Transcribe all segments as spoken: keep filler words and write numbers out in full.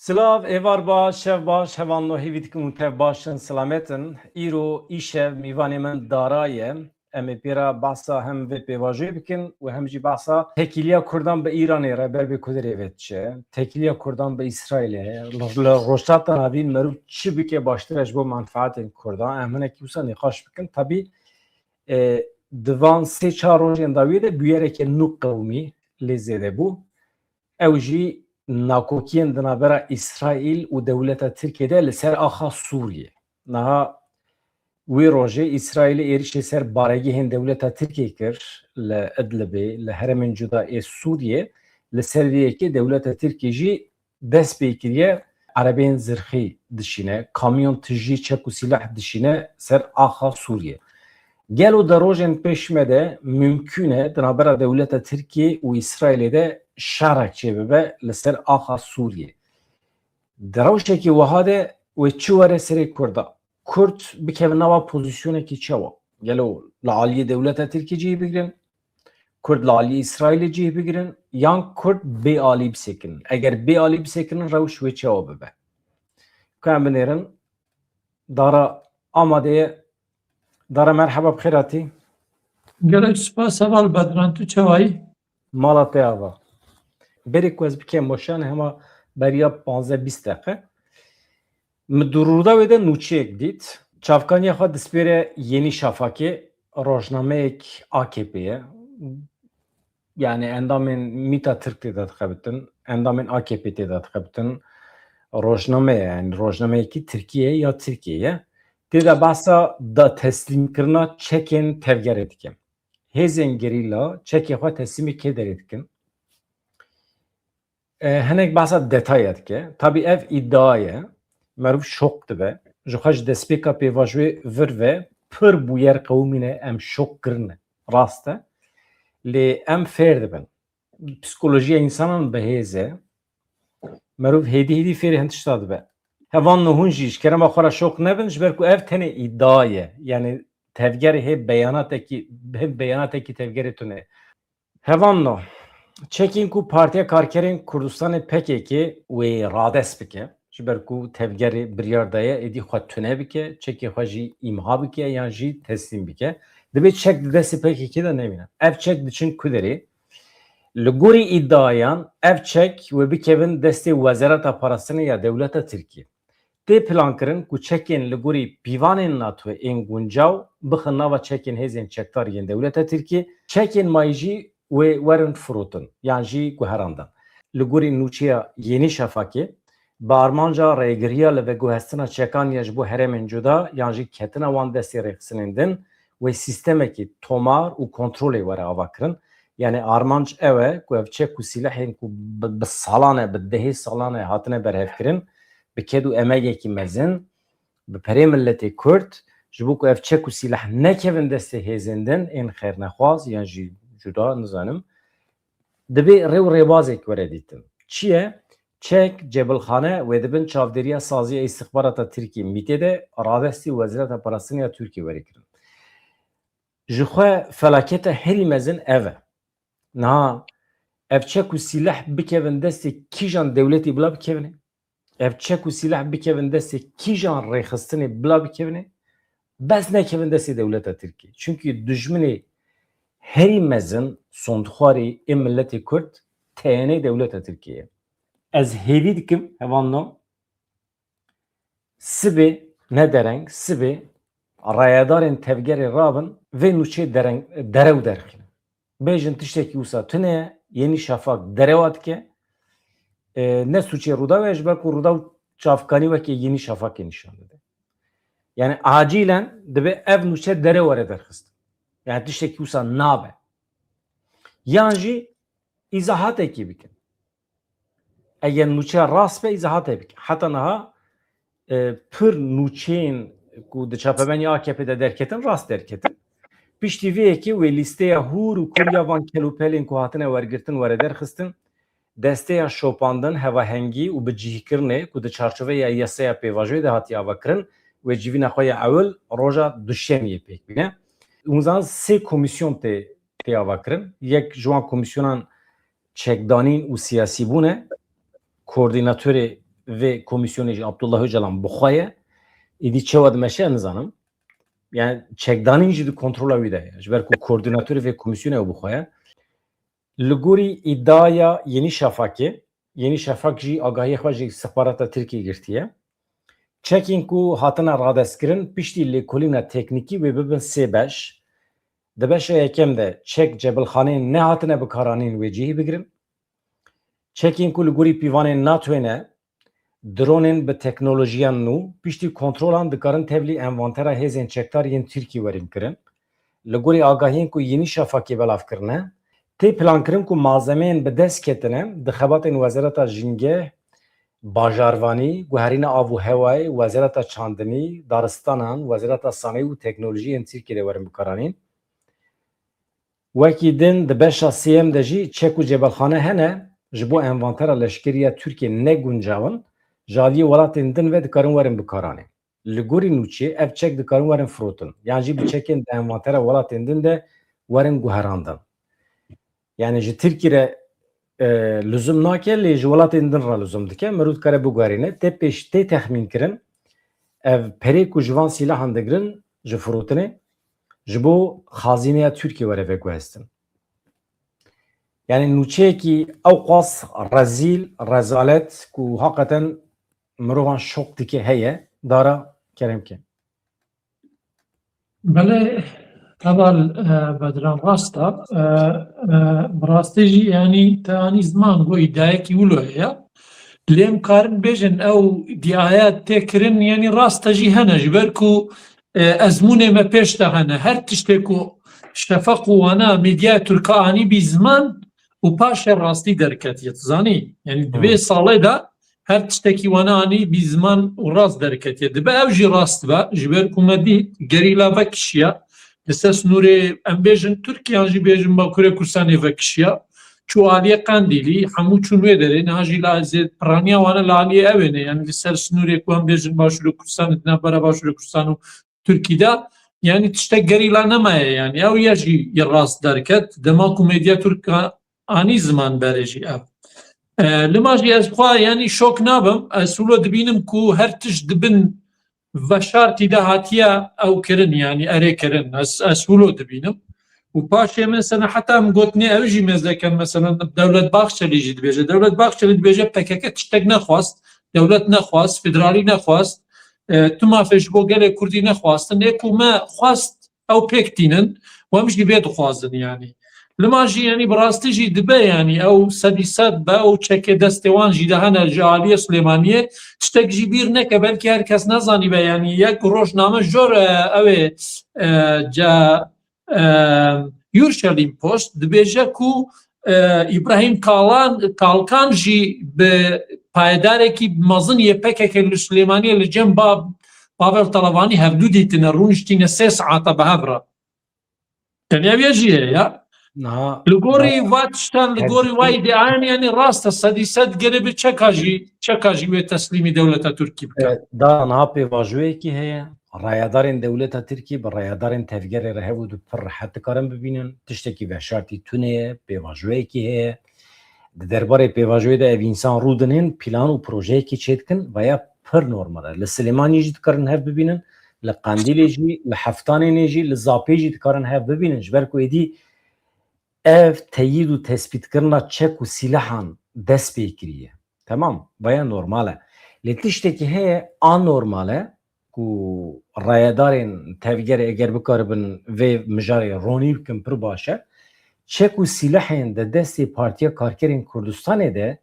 Silav, êvar baş, şev baş, hevalno, hêvî dikim hûn tev baş in, silamet in. Îro, îşev, mîvanê min Dara ye. Em ê pê re behsa hem vê pêvajoyê bikin û hem jî behsa tekîliya Kurdan bi Îranê re ber bi ku derê ve diçe, tekîliya Kurdan bi Îsraîlê, li, li Rojhilata Navîn meriv çi bike baştir e ji bo menfaetên Kurdan. Em hinekî wisa nîqaş bikin. Tabî, e, di van sê çar rojên dawiyê de bûyereke nû qewimî lê zêde bû. Ew jî nakokiyên di navbera Îsraîl û dewleta Tirkiyê de li ser axa Sûriyê. Niha wê rojê Îsraîlê êrişê ser baregehên dewleta Tirkiyê kir li Idlibê, li herêmên cuda ê Sûriyê. Li ser vê yekê dewleta Tirkiyê jî dest pê kiriye, erebeyên zirxî dişîne, kamyon tijî, çek û sîleh dişîne ser axa Sûriyê. Gelo di rojên pêş me de mimkûn e di navbera dewleta Tirkiyê û Îsraîlê de şerek çêbibe li ser axa Sûriyê? Di rewşekî wiha de wê çi were serê Kurda? Kurd bikevin nava pozîsyonekî çawa? Gelo li aliyê dewleta Tirkiyê cihê bigirin? Kurd li aliyê Îsraîlê cihê bigirin yan Kurd bê alî bisekinin? Eger bê alî bisekinin, rewş wê çawa bibe? Ka em binêrin, Dara amade ye. Dara, merheba, bi xêr hatî. Gelek spas heval Bedran, tu çawa yî? Mala te ava. Berê ku ez bikem weşan hema beriya panzdeh bîst deqe. Min di Rûdawê de nûçeyek dît. Çavkaniya xwe dispêre Yenî Şafakê, rojnameyek A K P ye. Yani endamên Mîta Tirk tê de dixebitin, endamên A K P tê de dixebitin. Rojname ye, yani rojnameyekî Tirkiyê ya Tirkiyê ye. Tê de behsa da teslîmkirina çekên tevgerê dike. Hêzên gerîla çekê xwe teslîmê kê derê dikin? E, hinek behsa detaya dike. Tabî ev îdia ye. Meriv şok dibe. Ji xwe ji destpêka pêvajoyê vir ve pir bûyer qewimîne, em şok kirine. Rast e. Lê em fêr dibin. Psîkolojiya însanan bi hêz e. Meriv hêdî hêdî fêrê hin tişta dibe. Hevalno, hûn jî ji kerema xwe re şok nebin, ji ber ku ev tenê îdia ye. Yani tevgerê hê beyanatekî, hê beyanatekî tevgerê tune. Hevalno, çekên ku Partiya Karkerên Kurdistanê P K K wê radest bike, ji ber ku tevgerê biryar daye êdî xwe tune bike, çekê xwe jî îmha bike yan jî teslîm bike, dibê çek di destê P K K de nemîne. Ev çek diçin ku derê? Li gorî îdiayan ev çek wê bikevin destê Wezareta Parastinê ya dewleta Tirkiyê. Tê plankirin ku çekên li gorî pîvanên NATO ên guncaw bixin nava çekên hêzên çekdar yên dewleta Tirkiyê, çekên mayî jî wê werin firotin yan jî guherandin. Li gorî nûçeya Yenî Şafakê, bi armanca rêgiriya li veguhestina çekan ya ji bo herêmên cuda yan jî ketina wan destê rêxistinên din, wê sîstemekî tomar û kontrolê were avakirin. Yani armanc ew e ku ev çek û sîlehên ku bi, bi salan e, bi dehê salan e hatine berhevkirin, bi ked û emegekî mezin, bi perê miletê Kurd, ji bo ku ev çek û sîleh nekevin destê hêzên din ên xêrnexwaz yan jî cuda, nizanim, dibê rê û rêbazek were dîtin. Çi ye? Çek, cebilxane wê di bin çavdêriya saziya îstixbarata Tirkiyê, mîtê de radestî Wezareta Parastinê ya Tirkiyê were kirin. Ji xwe felaketa herî mezin ev e. Niha ev çek û sîleh bikevin destê kîjan dewletê bila bikevine? Ev çek û sîleh bikevin destê kîjan rêxistinê bila bikevine? Bes nekevin destê dewleta Tirkiyê. Çunkî dijminê herî mezin, sondxwarê ê miletê Kurd, T N A dewleta Tirkiyê ye. Ez hêvî dikim, hevalno, sibê, ne dereng, sibê rayedarên tevgerê rabin, vê nûçeyê dereng, derew derxînin. Bêjin tiştekî wisa tune ye, Yenî Şafak derewa dike. E, ne sûcê Rûdawê ye, ji ber ku Rûdaw çavkanî weke Yenî Şafakê nîşan dide. Yani acilen dibe ev nûçe derew were derxistin. Yani tiştekî wisa nabe. Yan jî îzahatekî bikin. Eger nûçe rast be, îzahatê bike. Heta niha, e, pir nûçeyên ku di çapemenî A K P de derketin, rast derketin. Piştî vê yekê wê lîsteya hûr û kûr ya van kelûpelên ku hatine wergirtin were derxistin. Desteya şopandin, hevahengî û bicihîkirinê ku di çarçoveya yasaya pêvajoyê de hatiye avakirin, wê civîna xwe ya ewil roja duşemiyê pêk bîne. Hûn zanin sê komîsyon tê, tê avakirin. Yek ji wan komîsyonan çekdanîn û siyasîbûn e. Koordînatorê vê komîsyonê jî Abdullah Ocalan bi xwe ye. Êdî çawa dimeşe nizanim. Yani çekdanîn jî di kontrola wî de ye. Ji ber ku koordînatorê vê komîsyonê ew bi xwe ye. Li gorî îdiaya Yenî Şafakê, Yenî Şafak jî agahiyê xwe ji îstixbarata Tirkiyê girtiye. Çekên ku hatine radestkirin piştî lêkolîna teknîkî wê bibin sê beş. Di beşa yekem de çek cebilxaneyên nehatine bikaranîn wê cihî bigirin. Çekên ku li gorî pîvanên NATOyê ne, dronên bi teknolojiyan nû, piştî kontrolan dikarin tevlî envantera hêzên çekdar yên Tirkî werin kirin. Li gorî agahiyên ku Yenî Şafakê belav kirine, tê plankirin ku malzemeyên bi dest ketine di xebatên Wezareta Jîngeh, Bajarvanî, Guherîna Av û Hewayê, Wezareta Çandinî, Daristanan, Wezareta Sanayî û Teknolojiyên Tirkiyê de werin bikaranîn. Wekî din di beşa sêyem de jî çek û cebalxane hene, ji bo envantera leşkerî ya Tirkiyê ne guncav in, ji aliyê welatên din ve dikarin werin bikaranîn. Li gorî nûçê ev çek dikarin werin firotin, yan jî bi çekên di envantera welatên din de werin guherandin. Yani ji Tirkiyê re, e, luzum nake, lê ji welatên din re luzum dike. Mirov dikare biguherîne. Tê pêş, tê texmîn kirin, ev perê ku ji van sîlahan digirin ji firotinê, ji bo xazîneya Tirkiyê were veguhestin. Yani nûçeyekî ew qas rezîl, rezalet ku haqeten mirovan şok dike heye. Dara, kerem ke. Belê, heval, e, Bedran, rast e. E, e, bi rastî jî, yanî, te anî ziman, got îdiayekî wilo heye. Lê em karin bêjin, ew îdiaya tê kirin, yanî, rast e jî hene, ji ber ku, e, ezmûnê me pêş de hene. Her tiştê ku Şefaq û wana medya Tirka anî bî ziman û paşê rastî derketiye, tu zanî? Yanî, di vê salê de her tiştekî wana anî bî ziman û rast derketiye. Dibe ew jî rast be, ji ber ku me dît gerîla vekişiya, li ser sinûrê, em bêjin Tirkiyan jî bêjin Bakurê Kurdistanê vekişiya, çû aliyê Qendîlî, hemû çûn wê derê, niha jî la zêd piraniya wana li aliyê ew ê ne, yanî li ser sinûrê ku em bêjin Başûrê Kurdistanê, di navbera Başûrê Kurdistan û Tirkî de, yanî tiştek gerîla nemaye, yanî ew ya jî yê rast derket, dema ku medya Tirk a-, anî ziman berê jî ev. E, lima jî ez xwe, yanî şok nabim, ez wilo dibînim ku her tişt di bin veşartî de hatiye ew kirin, yanî erê kirin, ez, ez wilo dibînim. Û paşê mesela heta em gotinê ew jî mêze ken, mesela Dewlet Bahçelî jî dibêje. Dewlet Bahçelî dibêje P K K tiştek nexwast, dewlet nexwast, federalî nexwast, e, tu mafê ji bo gelê Kurdî nexwastin. Ê ku me xwest ew pêk tînin, û em jî vê dixwazin yanî. Lima jî yanî bi rastî jî dibe yanî ew sedî sed be û çekê destê wan jî de hene ji aliyê Silêmaniyê. Tiştek jî bîr neke, belkî her kes nezanîbe yanî yek rojname jor, e, ew ê, e, ca, e, Yurşelîm Post dibêje ku, e, Îbrahîm Kalan, Kalkan jî bi payedarekî mezin yê P K K li Silêmaniyê li cem Ba-, Pavel Talavanî hevdû dîtine, rûniştîne sê saeta bi hev re. Tenê ev ya jî heye ya. Niha Li gorî va tiştan, li gorî va îdiayan, yanî rast e, sedî sed gere bi çeka jî, çeka jî wê teslîmî dewleta Tirkî bike. E, da niha pêvajoyekî heye. Rayedarên dewleta Tirkî bi rayedarên tevgerê re hev û du pir rehet dikarin bibînin. Tiştekî veşartî tune ye, pêvajoyekî heye. Di derbarê pêvajoyê de ev însan rûdinin, plan û projeyekî çêdikin, veya pir normal e. Li Silêmaniyê jî dikarin hev bibînin, li Qendîlê jî, li Heftanênê jî, li Zapê jî dikarin hev bibînin. Ji ber ku êdî ev teyîd û tespîtkirina çek û sîlehan dest pê kiriye. Temam, veya normal e. Lê tiştekî heye anormal e ku rayedarên tevgerê eger bikaribin vê mijarê ronî bikin pir baş e. Çek û sîlehên di destê Partiya Karkerên Kurdistanê de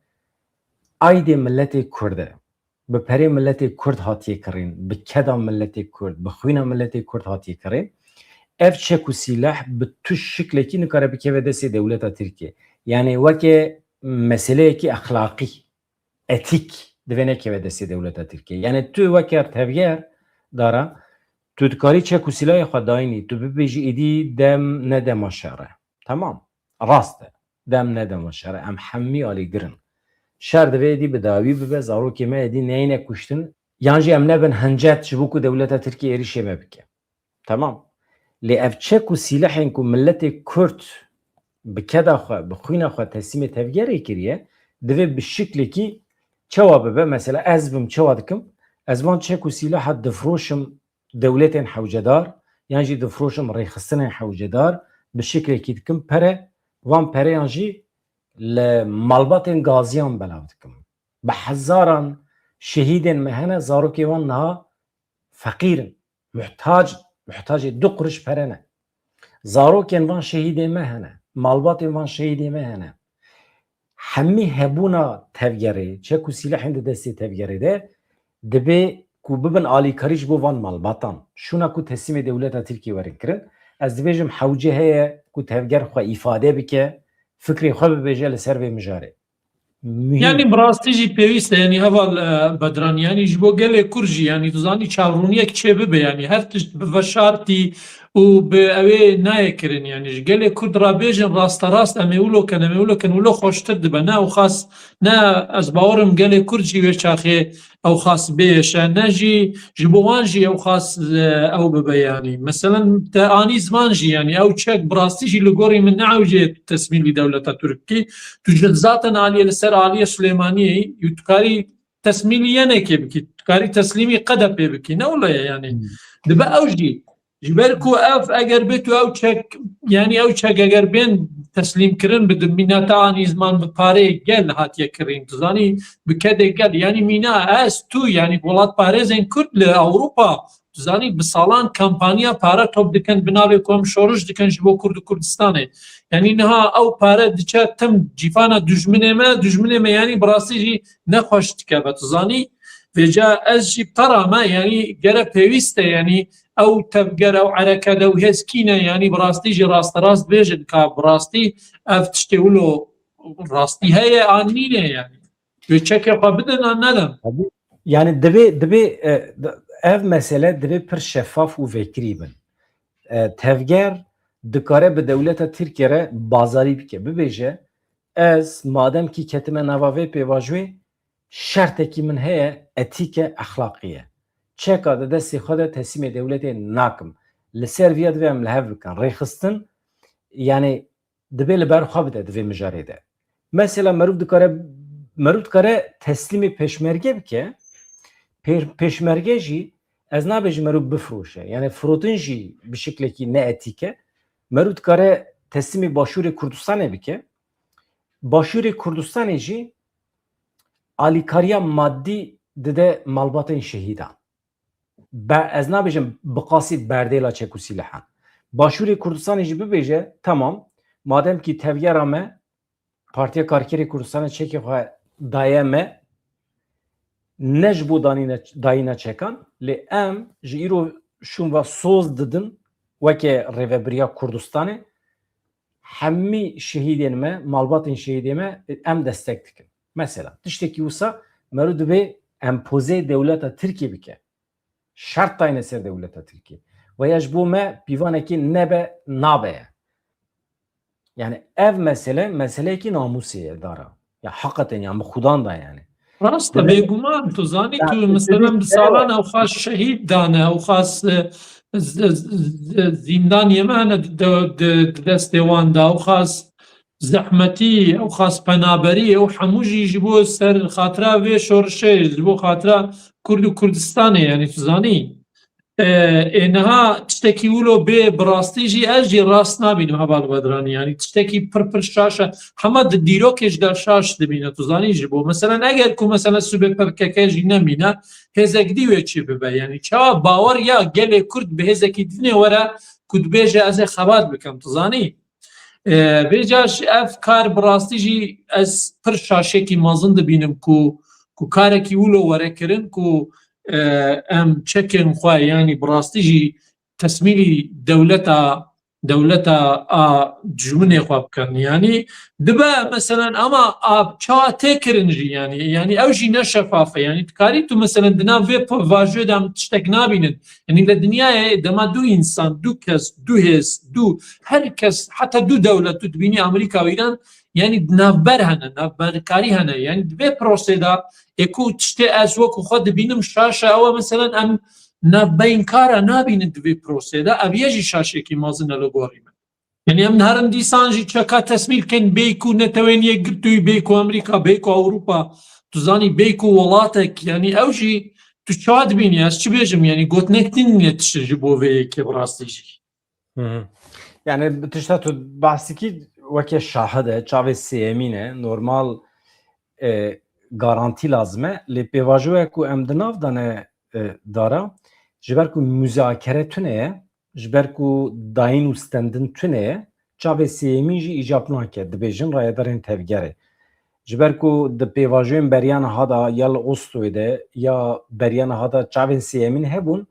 aydê miletê Kurd e. Bi perê miletê Kurd hatiye kirîn, bi keda miletê Kurd, bi xwîna miletê Kurd hatiye kirîn. Ev çek û sîleh bi tu şiklekî nikare bikeve destê dewleta Tirkiyê. Yanî weke meseleyekî exlaqî, etîk divê nekeve destê dewleta Tirkiyê. Yanî tu weke tevger dara, tu dikarî çek û sîlahê xwe dayînî, tu bibêjî êdî dem ne dema şer e. Temam. Rast e. Dem ne dema şer e. Em hemî alîgir in. Şer divê êdî bi dawî bibe, zarokê me êdî neyne kuştin. Yan jî em nebin hincet ji bo ku dewleta Tirkiyê êrîşê me bike. Temam. Lê ev çek û sîlehên ku miletê Kurd bi keda xwe, bi xwîna xwe teslîmê tevgerê kiriye, divê bi şiklekî Çawa bibe? Mesela ez bim, çawa dikim? Ez van çek û sîlaha difroşim dewletên hewcedar, yan jî difroşim rêxistinên hewcedar, bi şiklekî dikim pere, van pereyan jî li malbatên gaziyan belav dikim. Bi hezaran şehîdên me hene, zarokê wan niha feqîr in, muhtac, muhtacê du qiriş pere ne. Zarokên van şehîdê me hene, malbatên van şehîdê me hene. Hemî hebûna tevgerê, çek û sîlehên di destê tevgerê de, dibê ku bibin alîkarî ji bo van malbatan. Şûna ku teslîmê dewleta Tirkiyê werin kirin, ez dibêjim hewce heye ku tevger xwe îfade bike, fikrê xwe bibêje li ser vê mijarê. Muhîm. Yanî bi rastî jî pêwîst e, yanî heval, e, Bedran, yanî ji bo gelê Kurd jî, yanî tu zanî çavrûniyek çê bibe, yanî her tişt bi veşartî û bi ew ê nayê kirin, yanî ji gelê Kurd re bêjin rasterast em ê wilo kin, em ê wilo kin, wilo xweştir dibe. Ne ew xas, ne ez bawerim gelê Kurd jî wê çaxê ew xas bêêşe, ne jî ji bo wan jî ew xas, e, ew bibe, yanî. Meselen te anî ziman jî, yanî ew çek bi rastî jî li gorî min ne ew jê tesmîlî dewleta Tirkî. Tu ji zaten aliyê li ser aliyê Silêmaniyê yî, tu karî tesmîlî yenekê bikî, tu karî teslîmî K D P'ê bikî, ne wile ye, yanî. Dibe ew jî, ji ber ku ev eger bê tu ew çek, yanî ew çek eger bên teslîm kirin bi mîneta anî ziman bi parê gel hatiye kirin, tu zanî bi kedê gel, yanî mîna ez, tu, yanî welatparêzên Kurd li Ewropa, tu zanî bi salan kampanya pare top dikin bi navê ku em şoriş dikin ji bo Kurd û Kurdistanê. Yanî niha ew pare diçe tim cîfana dijminê me, dijminê me yanî bi rastî jî nexweş dikeve, tu zanî. Vêca ez jî pera me, yanî gere pêwîst e, yanî ew tevger, ew ereke de ew hêz kî ne, yanî bi rastî jî rasterast bêjin ka bi rastî ev tiştê wilo rastî heye an nîne, yanî. Wê çekê xwe bidin an nedin? Yanî divê, divê, e, d-, ev mesele divê pir şefaf û vekirî bin. E, tevger dikare bi dewleta Tirkiye re bazarî bike. Bibêje, ez madem kî ketime nava vê pêvajoyê, şertekî min heye, etîk e, exlaqî ye. Çeka di destê xwe de teslîmê dewletê nakim. Li ser viya divê em li hev bikin. Rêxistin, yanî divê li ber xwe bide di vê mijarê de. Mesela meriv dikare, meriv dikare teslîmê pêşmerge bike. Pê-, pêşmerge jî ez nabêjim meriv bifiroşe. Yanî firotin jî bi şiklekî neetîk e. Meriv dikare teslîmê Başûrê Kurdistanê bike. Başûrê Kurdistanê jî alîkariya madî dide malbatên şehîdan. Be, ez nabêjim bi qasî berdêla çek û sîlehan. Başûrê Kurdistanê jî bibêje, temam, madem kî tevgera me, Partiya Karkerê Kurdistanê çekê xwe daye me, ne ji bo danîne, dayîna çekan, lê em ji îro şûn ve soz didin weke Rêvebiriya Kurdistanê, hemî şehîdên me, malbatên şehîdê me, em destek dikin. Mesela, tiştekî wisa meriv divê empozê dewleta Tirkiyê bike. Şert dayne ser dewleta Tirkiyê. Ve ya ji bo me pîvanekî nebe, nabe ye. Yani ev mesele, meseleyekî namûsê ye dara. Ya heqeten ya, min xudan da yani. Rast e, bêguman, tu zanî, tu mesela bi salan ew xas şehîd dane, ew xas, e, z-, z-, z-, zîndaniyê me hene di, di, di destê wan de, ew xas zehmetî, ew xas penaberî, ew hemû jî ji bo ser xatira vê şorişê, ji bo xatira Kurd û Kurdistanê, yani tu zanî. E, ê niha tiştekî wilo bê bi rastî jî ez jî rast nabînim heval Bedranî. Yani tiştekî pir pir şaş e. Hema di dîrokê jî de şaş dibîne, tu zanî ji bo. Meselen eger ku mesela sibê P K K jî nemîne, hêzek dî wê çi bibe? Yani çawa bawer ya gelê Kurd bi hêzekî dinê were ku dibêje ez ê xebat bikim, tu zanî? E, vêca jî ev kar bi rastî jî ez pir şaşekî mezin dibînim ku, ku karekî wilo were kirin ku, e, em çekên xwe, yanî bi rastî jî tesmîlî dewleta, dewleta a dijminê xwe bikin. Yanî dibe meselen ama a çawa tê kirin jî, yanî, yanî ew jî ne şefaf e. Yanî dikarî tu meselen di nav vê po-, vajoyê de em tiştek nabînin. Yanî li dinyayê dema du însan, du kes, du hêz, du, her kes, heta du dewlet, tu dibînî Amerîka û Îran, yanî navber hene, navberkarî hene. Yanî di vê prosê de ê ku tiştê ez wekî xwe dibînim şaş e, ew e meselen em navbeynkara nabînin di vê prosê de, ev yê jî şaşekî mezin e li gorî min. Yanî em herin dîsan jî çeka tesmîl kin bê ku netewên yekgirtûyî, bê ku Amerîka, bê ku Ewropa, tu zanî bê ku welatek, yanî ew jî tu çawa dibînî? Ez çi bêjim? Yanî gotinek din ne tişt ji bo vê yekê bi rastî jî. Hı hı. Yani tişta tu bahs dikî weke şahid e, çavê sêyemîn e, normal e, garantî lazim e. Lê pêvajoya ku em di nav de ne e, dara, ji ber ku muzakere tune ye, ji ber ku dayîn û stendin tune ye, çavê sêyemîn jî îcab nake, dibêjin rayedarên tevgerê. Ji ber ku di pêvajoyên beriya niha de ya li Osloyê de ya beriya niha de çavên sêyemîn hebûn,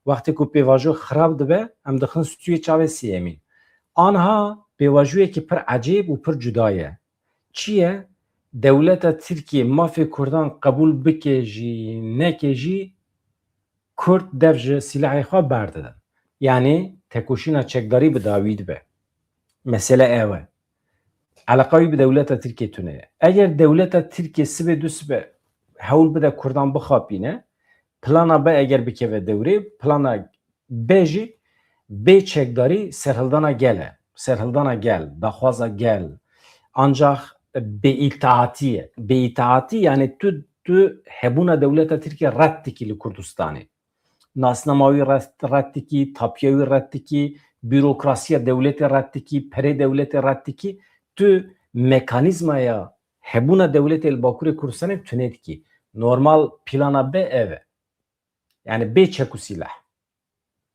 wextê ku pêvajo xirab dibe, em dixin stûyê çavê sêyemîn. Aniha pêvajoyekî pir ecêb û pir cuda ye. Çi ye? Dewleta Tirkiyê mafê Kurdan qebûl bike jî neke jî, Kurd dev ji sîlahê xwe berdidin. Yanî tekoşîna çekdarî bi dawî dibe. Mesele ew e. Eleqa wî bi dewleta Tirkiyê tune ye. Eger dewleta Tirkiyê sibê du sibe hewl bide Kurdan bixapîne, plana B eger bikeve dewrê, plana B jî bê çekdarî serhildana gel e. Serhildana gel, daxwaza gel. Ancax bêîtaatî ye. Bêîtaatî, yani tu, tu hebûna dewleta Tirkiyê red dikî li Kurdistanê. Nasnama wî red, red dikî, tapiya wî red dikî, bürokrasiya dewletê red dikî, perê dewletê red dikî. Tu mekanîzmaya hebûna dewletê li Bakurê Kurdistanê tune dikî. Normal plana B ev e. Yani bê çek û sîleh.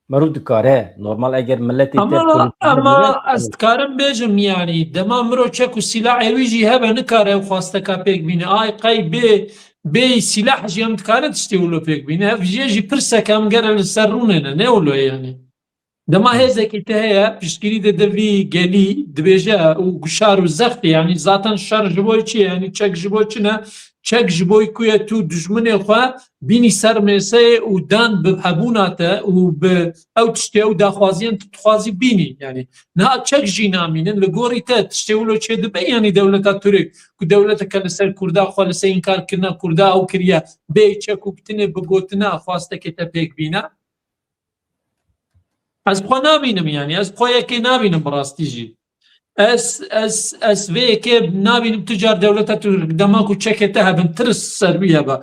Meriv dikare, normal eger miletê te Ama polîtîk ama bibîne, ez dikarim bêjim, yanî dema miro çek û sîlahê wî jî hebe, nikare ew xwasteka pêk bîne. Ay qey bê bê sîlah jî em dikarin tiştê wilo pêk bîne. Ev jê jî pirsek em gere li ser rûnê ne, ne wilo ye yanî. Dema hêzekî te heye, piştgirî de de vî gelî dibêje û guşar û zextê, yanî zaten şer ji bo çi ye? Yanî çek ji bo çi ne? Çek ji bo ku ye tu dijminê xwe bînî ser mêseyê û dan bi hebûna te û bi ew tiştê, ew daxwaziyên tu dixwazî bînî. Yanî niha çek jî namînin, li gorî te tiştê wilo çê dibe, yanî dewleta Tirk ku dewleteke li ser Kurda xwe li ser înkarkirina Kurda ew kiriye, bê çek û bi tinê bi gotina xwastekê te pêk bîne. Ez xwe nabînim, yanî ez xwe yekê nabînim bi rastî jî. Ez, ez, ez vê yekê nabînim tu car dewleta Tirk dema ku çekê te hebin tirs ser wî hebe.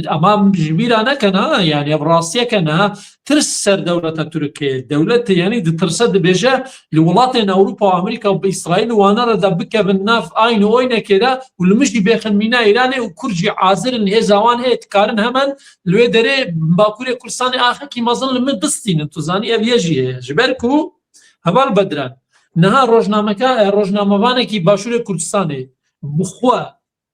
Ama ji bîra neke niha, yanî ev rastiyeke niha, tirs ser dewleta Tirk heye. Dewlet yanî ditirse, dibêje li welatên Ewropa û Amerîka û bi Îsraîl û wana re de bikevin nav aynî oynekê de û li min jî bêxin mîna Îranê û Kurd jî hazir in, hêza wan heye, dikarin hemen li wê derê Bakurê Kurdistanê axekî mezin li min bistînin. Tu zanî ev yê jî heye. Ji ber ku heval Bedran, niha rojnameka, e, rojnamevanekî Başûrê Kurdistanê bi xwe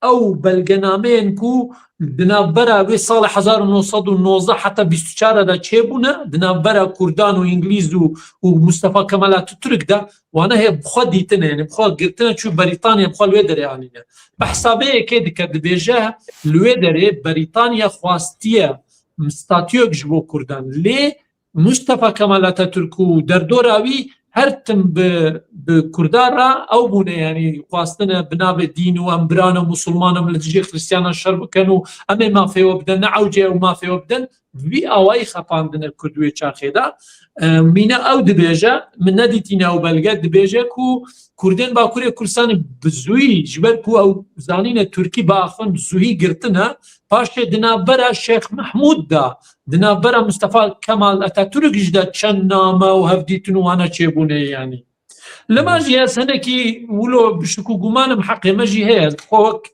ew belgenameyên ku di navbera wê salê hezar û neh sed û nozdeh heta bîst û çar de çêbûne, di navbera Kurdan û Îngilîz û, û Mustafa Kemal Atatürk de, wane heye bi xwe dîtine, yanî bi xwe girtine, çû Berîtanya, bi xwe li wê derê anîne. Behsa vê yekê dike, dibêje li wê derê Berîtanya xwastiye statuyek ji bo Kurdan. Lê Mustafa Kemal Atatürk û derdora wî her tim bi, bi Kurda re ew bûne, yanî xwastine bi navê dîn û em biran e, musulman em, li dijî Xristiyanan şer bikin û em ê mafê we bidin, ne ewce ew mafê we bidin, bi vî awayî xepandine Kurd wê çaxê de. E, mîna ew dibêje, min nedîtîne ew belge, dibêje ku Kurdên Bakurê Kurdistanê bi zûyî, ji ber ku ew zanîne Tirkî biaxivin, bi zûyî girtine, paşê di navbera Şêx Mehmûd de, di navbera Mustafa Kemal Atatürk jî de çend name û hevdîtin û wana çêbûne, yanî. Li me jî ez hinekî wilo bişik û gumanim heqê me jî heye. Xwe wek,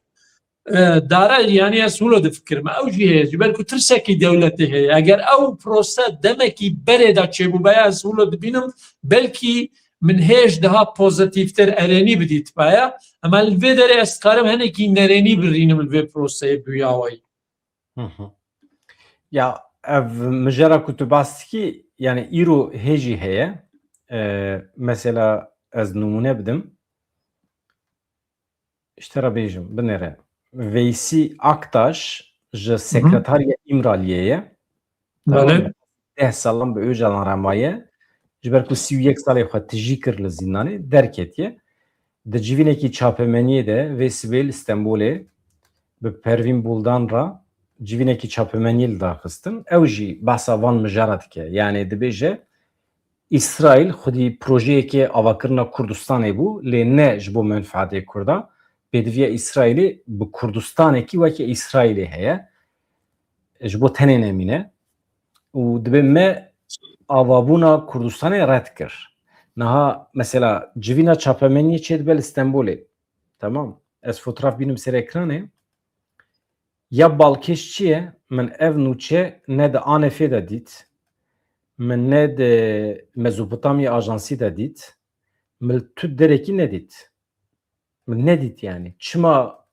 e, dare, yanî ez wilo difikirim. Ew jî heye. Ji ber ku tirsekî dewletê heye. Eger ew prose demekî berê de çêbûbaya, ez wilo dibînim, belkî min hêj daha pozitîftir, erênî bidîtibaya. Ema li vê derê ez dikarim hinekî nerênî birînim li vê proseyê bi wî awayî. Hı hı. Ya ev mijara ku tu bas dikî, yani îro hê jî heye. E, mesela ez nimûne bidim. Ji te re bêjim, binêre. Veysî Aktaş ji Sekretariya Îmraliyê ye. Belê. Deh salan bi Ocalan re maye. Ji ber ku sî û yek salê xwe tijî kir li zîndanê, derketiye. Di civînekî çapemeniyê de vê sibê li Stenbolê bi Pervîn Buldan re civînekî çapemeniyê li dar xistin. Ew jî behsa van mijara dike. Yanî dibêje, Îsraîl xwedî projeyekê avakirina Kurdistanê bû, lê ne ji bo menfaetê Kurda. Pêdiviya Îsraîlê bi Kurdistanekî weke Îsraîlê heye. Ji bo tenê nemîne. Û dibê me avabûna Kurdistanê red kir. Niha mesela civîna çapemeniyê çêdibe li Stenbolê. Tamam. Ez fotoğraf bînim ser ekranê. Ya balkêş çi ye? Min ev nûçe ne di ANF'ê de dît. Min ne di Mezopotamya Ajansî de dît. Min li tu derekî nedît. Min nedît yani. Çima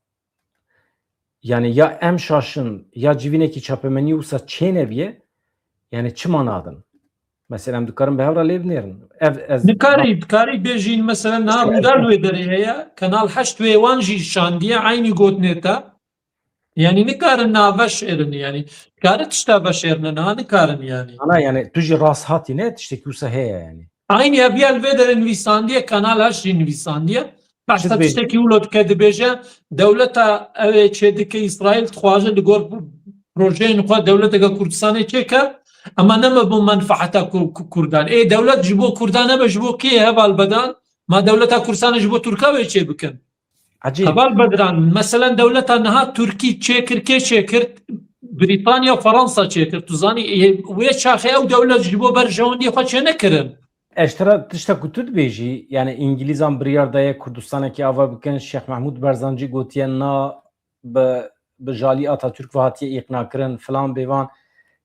yani ya em şaşin ya civînekî çapemenî wisa çêneviye yani çima nadin? Mesela em dikarin bi hev re lê binêrin. Ev ez Dikarî, dikarî bêjîn mesela niha Rûdar li wê derê heye. Kanal heşt wê wan jî şandiye eynî gotinê te. Yani nikarin niha veşêrin yani. Dikare tişta veşêrine niha nikarin yani. Ana yani tu jî rast hatî ne tiştekî wisa heye yani. Aynî ev ya li vê derê nivîsandiye, Kanal heşt jî nivîsandiye. Behsa dibêje? Tiştekî wilo dike dibêje, dewleta ew ê çêdike Îsraîl dixwaze li gor projeyên xwe dewleteke Kurdistanê çêke, ema nebe bo menfaeta Ku-, Ku-, Kurdan. Ê dewlet ji bo Kurdan nebe ji bo kê heval bedan? Ma dewleta Kurdistanê ji bo Tirka wê çê bikin. Ecêb. Heval Bedran, meselen dewleta niha Tirkî çêkir, kê çêkir? Brîtanya, Fransa çêkir. Tu zanî, ê, wê çaxê ew dewlet ji bo berjewendiyê xwe çênekirin. Ez ji te re tişta ku tu dibêjî, yani Îngilîzan biryar daye Kurdistanekî ava bikin, Şêx Mehmûd Berzancî gotiye na, bi, bi jalî Atatürk ve hatiye îqna kirin, filan bêvan.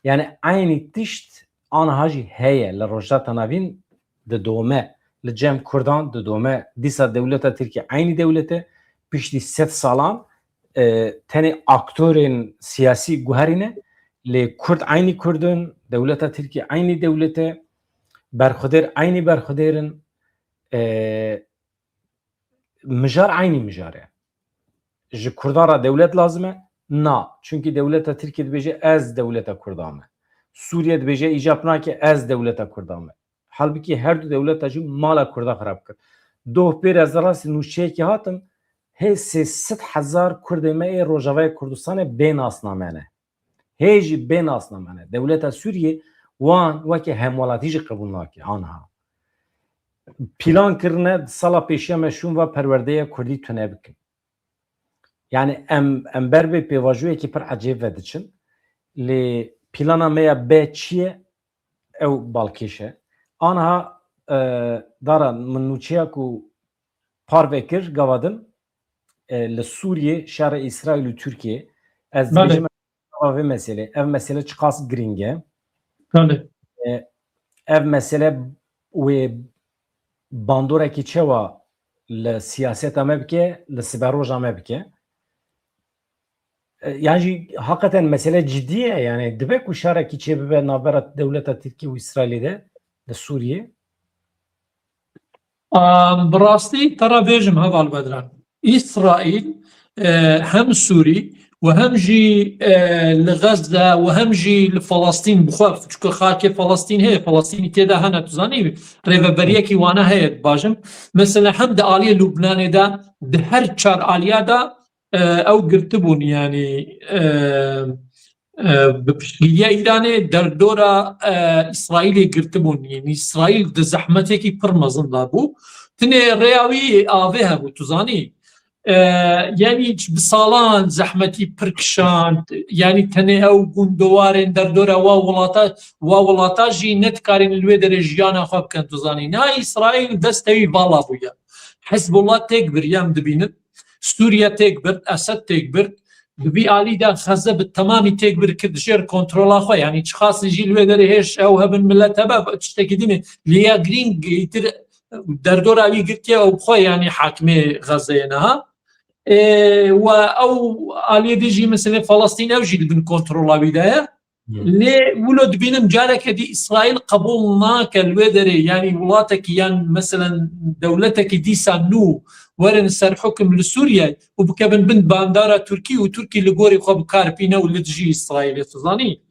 Yani eynî tişt aniha jî heye li Rojhilata Navîn didome, li cem Kurdan didome. Dîsa dewleta Tirkiyê eynî dewlet e, piştî sed salan, e, tenê aktorên siyasî guherîne, lê Kurd eynî Kurd in, dewleta Tirkiyê eynî dewlet e, berxwedêr eynî berxwedêr in, e, mijar eynî mijar e. Ji Kurdan re dewlet lazim e? Na. Çunkî dewleta Tirkiyê dibêje ez dewleta Kurdan me. Sûriye dibêje îcab nake ez dewleta Kurdan me. Halbikî her du dewleta jî mala Kurda xirab kir. Doh pêr ez rastî nûçeyekî hatim, hê sê sed hezar Kurdê me ê Rojavayê Kurdistanê bê nasname ne. Hê jî bê nasname ne. Dewleta Sûriyê wan weke hemwelatî jî qebûl nake aniha. Pîlan kirine di sala pêşiya me şûn ve perwerdeya Kurdî tune bikin. Yani em, em ber vê pêvajoyekî pir ecêb ve diçin. Lê pîlana me ya B çi ye? Ew balkêş e. Aniha, e, dara min nûçeya ku parve kir gava din, e, li Sûriyê şerê Îsraîl û Tirkiyê. Ez Belê. dibêjim gava vê meselê. Ev mesele çiqas girîng e. Belê. E, ev mesele wê bandorekî çewa li siyaseta me bike, li siberoja me bike? E, yan jî hakikaten mesele cidî ye, yani dibe ku şerekî çêbibe navbera dewleta Tirkî û Îsraîlê de li Sûriyê? Am, bi rastî te re bêjim heval Bedran. Îsraîl, e, hem Sûrî û hem jî, e, li Xezze û hem jî li Falastîn bixwe, çunke xakê Falastîn heye, Falastînî tê de hene, tu zanî, rêveberiyekî wana heye, dibajim. Mesela hem di aliyê Lubnanê de, di her çar aliya de, e, ew girtibûn, yanî, e, e, bi piştgiriya Îranê derdora, e, Îsraîlê girtibûn. Yanî Îsraîl di zehmetekî pir mezin de bû. Tinê rêya wî avê hebû, tu zanî. E, yanî bi salan zehmetî pir kişand. Yanî tenê ew gundowarên derdora wa welata, wa welata jî nedikarîn li wê derê jiyana xwe bikin, tu zanî. Niha Îsraîl destê wî vala bûye. Hizbullah têk bir, em dibînin. Sûriye têk bir, Esed têk bir. Di vî alî de Xeze bi temamî têk bir kir dijêr kontrola xwe. Yanî çiqas jî li wê derê hêj ew hebin milet hebe, tiştekî din e. Lê ya girîng îtir derdora wî girtiye ew bi xwe, yanî hakimê Xezeyê niha. Ê, we ew aliyê din jî meselê Falastîn ew jî di bin kontrola wî de ye. Hmm. Lê wilo dibînim careke dî Îsraîl qebûl nake li wê derê, yanî welatekî yan meselen dewletekî dîsa nû werin ser hukim li Sûriye û bikevin bin bandara Tirkî û Tirkî li gorî xwe bi kar bîne û li dijî Îsraîlê, tu zanî.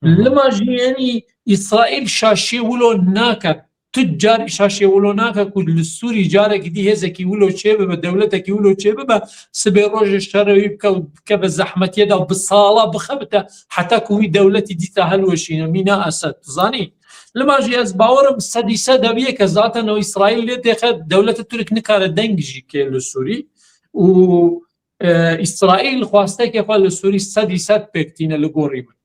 Hı hı. Lima jî yanî Îsraîl şaşiyê wilo nake. Tu car şaşiyê wilo nake ku li Sûrî carekî dî hêzekî wilo çêbibe, dewletekî wilo çêbibe, sibê rojê şerê wî bike, bikeve zehmetiyê de, bi sala bixebite, heta ku wî dewletî dîsa hilweşîne, mîna Esed, tu zanî? Lima jî ez bawerim sedî sed ev yek e, zaten o Îsraîl lê têxe, dewleta Tirk nikare deng jî kê li Sûrî û, e, Îsraîl xwestekê xwe li Sûrî sedî sed pêk tîne li gorî min.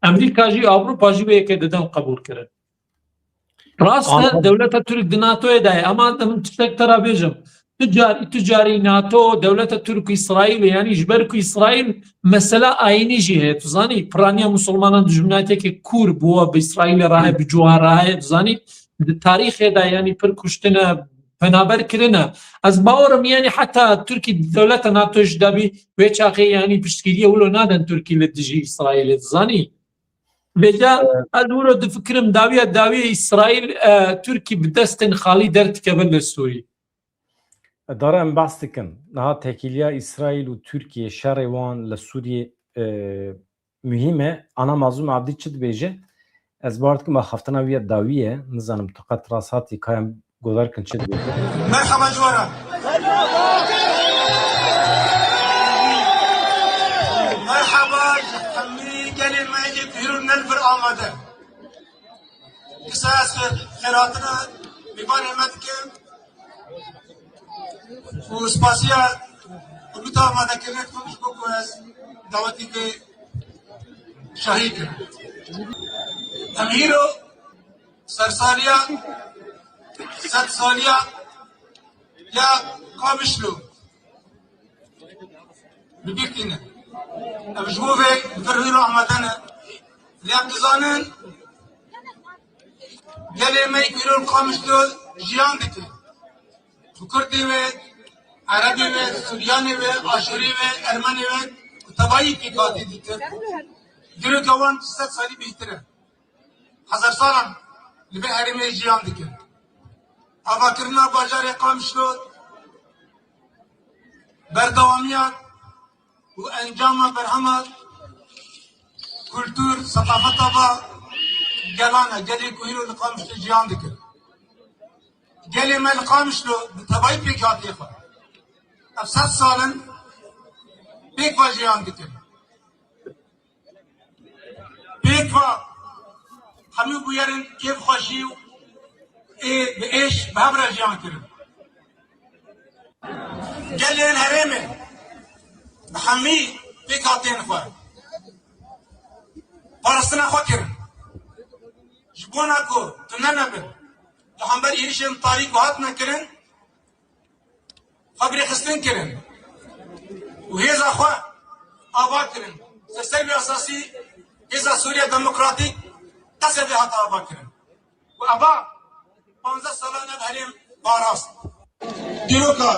Amerîka jî, Ewropa jî wê yekê didin qebûl kirin. Rast e, Anladım. Dewleta Tirk di NATOyê de ye, ama em tiştek te re bêjim. Tu car, tu carî NATO, dewleta Tirk û Îsraîlê, yanî ji ber ku Îsraîl mesela ayînî jî heye. Tu zanî, piraniya Musulmanan dijminatiyeke kûr bû, bi Îsraîlê re heye, bi cuwa re heye, tu zanî, di tarîxê de, yanî pir kuştine, penaber kirine. Ez bawerim, yanî heta Tirkî dewleta NATO jî de bî, wê çaxê, yanî piştgiriyê wilo nadin Tirkî li dijî Îsraîlê, tu zanî. Vêca ez wilo difikirim, dawiya dawiyê Îsraîl, e, Tirkî bi destên xalî derdikeve li Sûrî. Dara em behs dikin. Niha tekîliya Îsraîl û Tirkiyê, şerê wan li Sûriyê, e, muhîm e. Ana Mazlûm Abdî çi dibêje? Ez bawer dikim axaftina wî ya dawî ye. Nizanim tu qet rast hatî, ka em guhdar kin çi dibêje. Merhaba ji we re. Merhaba ji hemî gelê me yê ku hîro ne li vir amade. Kisa ez xêr-, xêrhatina mêvanê me dikim û spasiya komîta amadekirine dikim ji bo ku ez dawetî vê şahî kim. Em hîro sersaliya, sedsaliya ya Qamişlo bi bîr tînin. Em ji bo vê li vir hîro amade ne. Lê em dizanin gelê me ku hîro li Qamişlo jiyan dike. Bi Kurdê wê, Erebê wê, Suryanê wê, Aşûrê wê, Ermenê wê, ku tevayî pêk hatî dîtin. Dîroka wan sed salî bêhtir e. Hezar salan li vê herêmê jiyan dikin. Avakirina bajarê Qamişlo berdewamiya û encama berhema kultur, seqafeta va gelan e, gelê ku hîro li Qamişlo jiyan dikin. Gelê me li Qamişlo bi tevayî pêkhatiyê xwe ev sed sal in pêk ve jiyan dikin. Pêk ve hemû bûyerin kêfxweşî û ê, bi êş bi hev re jiyan kirin. Gelên herêmê bi hemî pêkhatên xwe parastina xwe kirin. Ji bona ku tune nebin, li hember êrişên tarî ku hatine kirin, xwe bi rêxistin kirin û hêza xwe ava kirin. Ser servê esasî hêza Sûriya Demokratîk, Qesedê hate ava kirin. Û eva panzdeh salan ev herêm parast. Dîroka,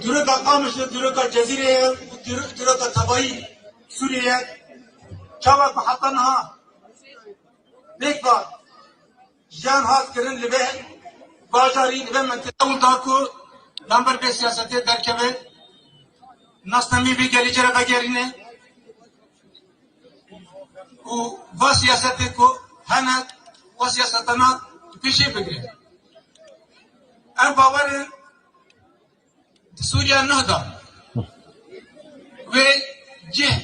dîroka Qamişlo, dîroka Cezîrê ye û dîro-, dîroka tevayî Sûriyê ye. Çawa ku heta niha pêk ve jiyan hat kirin li vê bajarî, li vê mintîqe û da ku lamber vê siyasetê derkeve, nasnamî vê gelî cere vegerîne û va siyasetê ku hene, va siyasetana pêşê bigire. Em bawer in di Sûriya Nuh de wê cih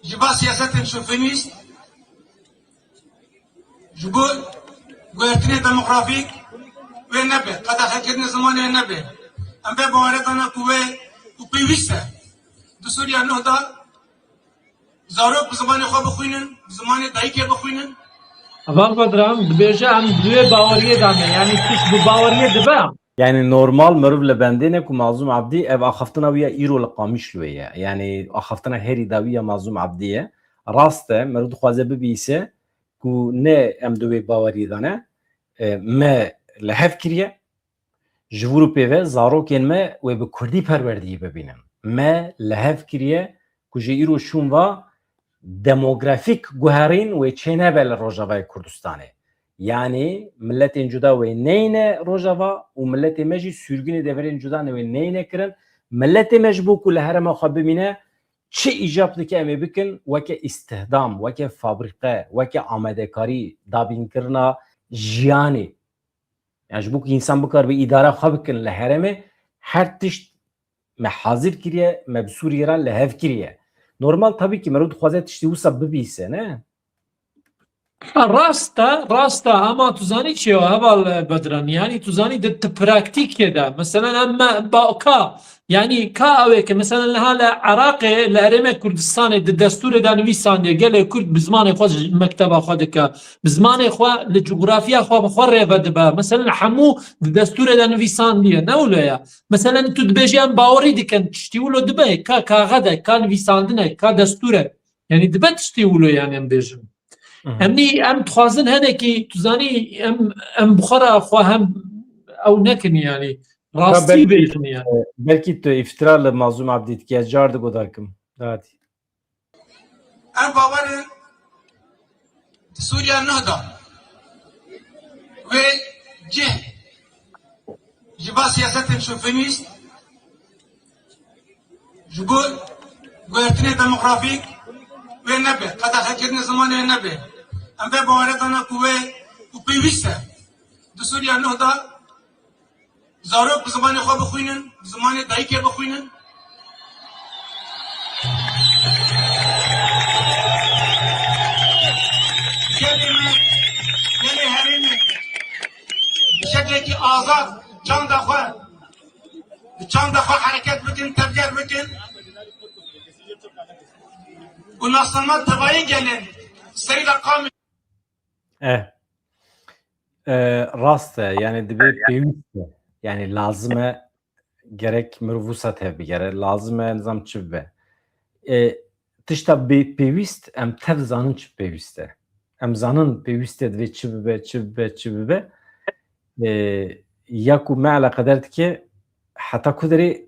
ji ba siyasetên şofinîst, ji bo guhertinê demografîk wê nebe, qedexekirinê zimanê wê nebe. Em vê bawerê dane ku wê û pêwîst e di Sûriya Nuh de zarok bi zimanê xwe bixwînin, bi zimanê dayikê bixwînin. Heval Bedran dibêje, em di wê baweriyê de ne, yanî tişt bi baweriyê dibe. Yanî normal mirov li bendê ne ku Mazlûm Abdî ev axaftina wî ya îro li Qamişloyê ye. Yanî axaftina herî dawî ya Mazlûm Abdî ye. Rast e, mirov dixwaze bibîse ku ne em di wê baweriyê de ne, e, me li hev kiriye. Ji vir û pê ve zarokên me wê bi kurdî perwerdiyê bibînin. Me li hev kiriye ku ji îro şûn ve demografîk guherîn wê çênebe li Rojavayê Kurdistanê. Yanî miletên cuda wê neyne Rojava û miletê me jî sürgünê deverên cuda ne wê neyne kirin. Miletê me ji bo ku li herêma xwe bimîne, çi îcab dike em ê bikin, weke îstihdam, weke fabrîqe, weke amadekarî, dabînkirina jiyanê. Yani ji bo ku însan bikaribe îdara xwe bikin li herêmê, her tişt me hazir kiriye, me bi Sûriyê re li hev kiriye. Normal, tabii ki, meriv dixwaze tiştî wisa bibîse, ne? Ha, rast e, rast e, ama tu zanî çi ye, heval Bedran? Yanî tu zanî di, di praktîkê de, meselen em me, ba, ka, yanî ka ew ê ke, meselen niha li Iraqê, li Herêmê Kurdistanê di destûrê de nivîsandiye, gelê Kurd bi zimanê xwe ji mekteba xwe dike, bi zimanê xwe li cografya xwe bi xwe rêve dibe. Meselen hemû di destûrê de nivîsandiye, ne wilo ye? Meselen tu dibêjî em bawerî dikin, tiştî wilo dibe, ka kaxed e, ka nivîsandin e, ka destûr e. Yanî dibe tiştî wilo, yanî em bêjin. Hı hı. Em nî, em dixwazin henekî, tu zanî, em, em bi xwe re xwe hem ew nekin, yanî rastî belkî, bêjin, yanî. E, belkî tu îftira li Mazlûm Abdî dike, car digodarkim. Hadi. Em bawer in di Sûriya neh de wê cih ji ba siyasetên şofinîst, ji bo guhertinê demografîk wê nebe, qedexekirinê zimanê wê nebe. Em vê bawere dana ku wê û pêwîst e di Sûriya neh de zarok bi zimanê xwe bixwînin, bi zimanê dayikê bixwînin. Gelê me, gelê herêmê bi şeklekî azad çanda xwe, bi çanda xwe hereket bikin, tevger bikin û nasnama tevayê gelên seyda qamê. Eh. Eh, rast e, yani dibê pêwîst e. Yani lazim e gerek mirov wisa tevbigere, lazim e nizam çi bibe. E, tişta bê pêwîst, em tev zanin çi pêwîst e. Em zanin pêwîst e divê çi bibe, çi bibe, çi bibe. E, ya ku me eleqeder dike, heta ku derê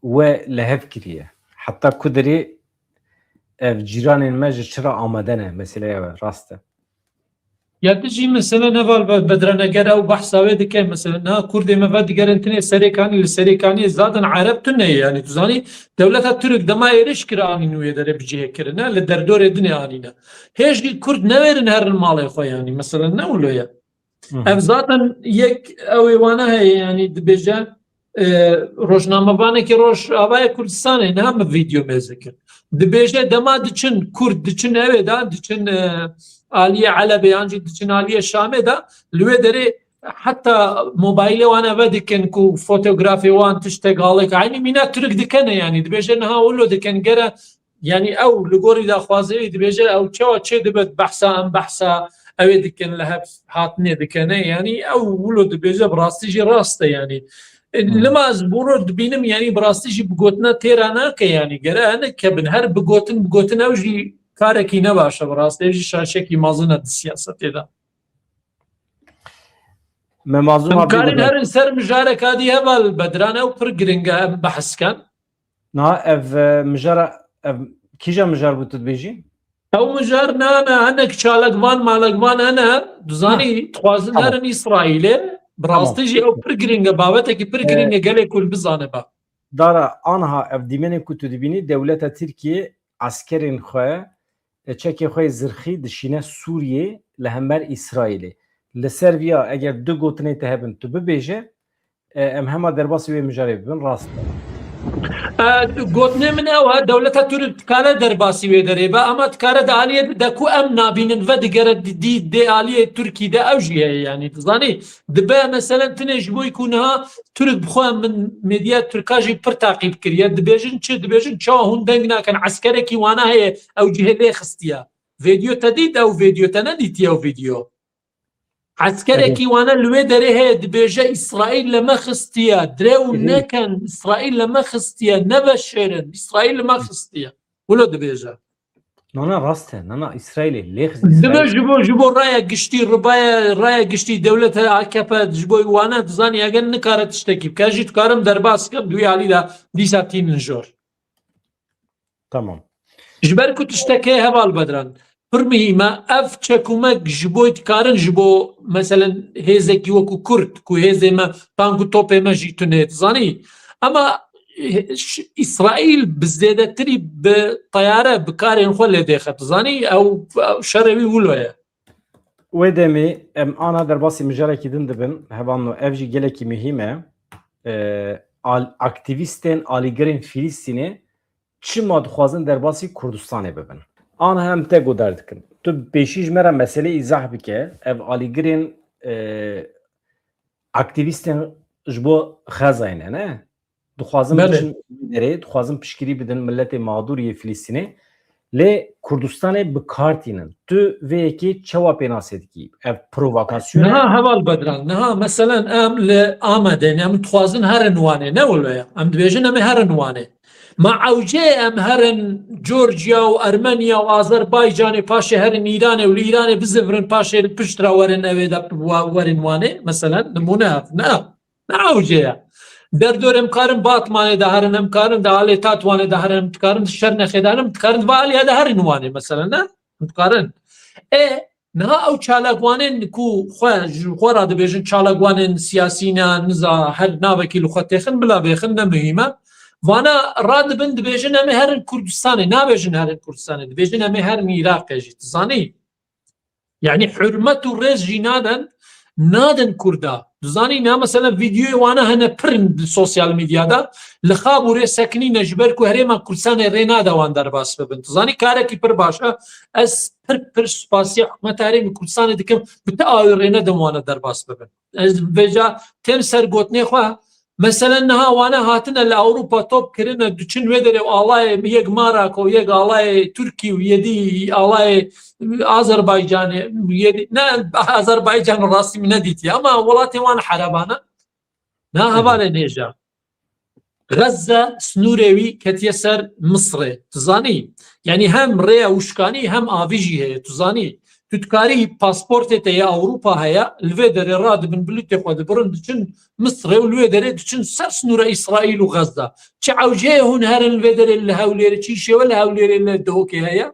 we li hev kiriye. Heta ku derê ev cîranên me ji çi re amade ne, meseleya we rast e. Ya tu jî mesela heval Be-, Bedran, eger ew behsa wê dike, mesela niha Kurdê me vedigerin tinê Serêkanî, li Serêkaniyê zaten Ereb tune ye, yanî tu zanî dewleta Tirk dema êrîş kir anîn wê derê bi cihê kirine, li derdorê dinê anîne. Hê jî Kurd newêrin herin malê xwe, yanî mesela ne wilo ye. Hı hı. Ev zaten yek ew ê wana heye, yanî dibêje, e, rojnamevanekî Rojavayê Kurdistanê, niha min vîdeo mêze kir. Dibêje dema diçin Kurd, diçin ewê de, diçin, e, aliyê Elebê yan jî diçin aliyê Şamê de, li wê derê heta mobaylê wan eve dikin ku fotografê wan tiştek halek. Eynî mîna Tirk dikene yanî. Dibêje niha wilo dikin gere Yanî ew li gorî daxwazê wî dibêje, ew çawa çê dibe behsa em behsa ewê dikin, li hev hatinê dikene. Yanî ew wilo dibêje, bi rastî jî rast e yanî. E, Hmm. Lima ez bo roj dibînim, yanî bi rastî jî bi gotina têra nake yanî. Gere hinek kevin, her bi gotin, bi gotin ew jî karekî ne baş e bi rastî. Ev jî şaşekî mezin e di siyasetê de. Me Mazlûm Em Abdî karin dibê. Herin ser mijareka dî heval Bedran, ew pir giring e, em behs ken. Niha ev, e, mijara, ev kîja mijar bû tu dibêjî? Ew mijar ne, ne, hinek çalakvan, malakvan hene, dizanî, Ha. Dixwazin Tamam. Herin Îsraîlê. Bi Tamam. Rastî jî ew pir giring e, bawetekî pir E, giring e, gelê Kurd bizane ba. Dara, aniha ev dîmenên ku tu dibînî, dewleta Tirkiyê eskerên xwe, e, çekê xwe yê zirxî dişîne Sûriyê li hember Îsraîlê. Li ser viya eger du gotinê te hebin, tu bibêje, E, em hema derbasî wê mijarê bibin, rast e. E, gotinê min ew e, dewleta Tirk dikare derbasî wê derê be, ama dikare di aliyê de ku em nabînin, vedigere di, di, dê aliyê Tirkî de ew jî heye, yanî dizanî, dibe meselen tinê ji bo ku niha Tirk bi xwe min medya Tirka jî pir taqîb kiriye, dibêjin çi, dibêjin çawa hûn deng nakin, eskerekî wana heye, ew cihê lê xistiye. Vêdyo te dît, ew vêdyo te nedîtiye ew vîdyo. Eskerekî Tabii. Wana li wê derê heye, dibêje, Îsraîl li me xistiye, dirê û Hı hı. Nekin, Îsraîl li me xistiye, neveşêrin, Îsraîl li me xistiye. Wilo dibêje. Nana rast e, nana Îsraîlê lê xistiye. Dibe Îsraîl. Ji bo, ji bo raya giştî, ribaya, raya giştî dewleta A K P, ji bo wana dizanî, eger nikare tiştekî bike, jî dikarim derbas kim, di wî alî de dîsa tînin jor. Tamam. Ji ber ku tiştekê heval Bedran, pir muhîm e, ev çekumek ji bo dikarin ji bo, meselen, hêzekî wekû Kurd, ku hêzê me, tank û topê me jî tune, zanî. Ama, eh, ş-, Îsraîl bi zêdetirî bi teyare, bi karên xwe lê dêxe, zanî, ew, ew şerê wî wilo ye. Wê demê em ana derbasî mijarekî din dibin, hevalno, ev jî gelekî muhîm e. E, al-, aktîvîstên alîgirên Filistînê çima dixwazin derbasî Kurdistanê bibin? Aniha em te guhdar dikin. Tu pêşî ji me re meselê îzah bike. Ev alîgirên, e, aktîvîstên ji bo Xezayê ne, ne? Dixwazin Belê. Biçin derê, dixwazin piştgirî bidin miletê mağdûr yê Filistînê. Lê Kurdistanê bi kar tînin. Tu vê yekê çawa pênasê dikî? Ev provokasyon e? Niha heval Bedran, niha meselen em li Amedê ne, em dixwazin herin Wanê, ne wilo ye? Em dibêjin em ê herin Wanê. Ma ewcê em herin Georgia û Ermeniya û Azerbaycanê, paşê herin Îranê û li Îranê bizivirin, paşê li pişt re werin ew ê de wa-, werin Wanê, meselen, nimûne ev, ne? Ne ewcê ye. Derdorê em karin Batmanê de herin, em karin de alê Tatwanê de herin, em dikarin di Şernexê de herin, em dikarin di va aliyê de herin Wanê, meselen, ne? Em dikarin. Ê, niha ew çalakwanên ku xwe, ji xwe re dibêjin çalakwanên siyasî ne, niza her navekî li xwe têxin, bila bêxin, ne muhîm e. Vana radibin, dibêjin em ê herin Kurdistanê, nabêjin herin Kurdistanê, dibêjin em ê herin Iraqê jî, tu zanî? Yani hurmet û rêz jî nadin, nadin Kurda. Tu zanî ne, mesela vîdyoyê wana hene pir in sosyal medyada, li Xabûrê sekinîne ji ber ku Herêma Kurdistanê rê nade wan derbas bibin. Tu zanî karekî pir baş e. Ez pir pir spasiya hikûmeta Herêmê Kurdistanê dikim, bi ti awê rê nedin wana derbas bibin. Ez vêca têm ser gotinê xwe. Meselen niha wane hatine li Ewropa top kirine, diçin wê derê û alayê yek Marako, yek alayê Tirkî û yedî alayê Azerbaycanê, yedî, ne, Azerbaycan rastî min nedîtiye, ama welatê wan herebane. Na hevalê nêja. Xezze, snûrê wî ketiye ser Misrê. Tu zanî? Yanî hem rêya wişkanî hem avî jî heye. Tu zanî? Tu dikarî pasportê te ya Ewropa heye, li vê derê radibin, bilûtê xwe dibirin, diçin Misrê û li wê derê diçin ser snûra Îsraîl û Xezze. Çi ewceyê hûn herin li vê derê li Hewlêrê, çi îşê we li Hewlêrê li Dihokê heye?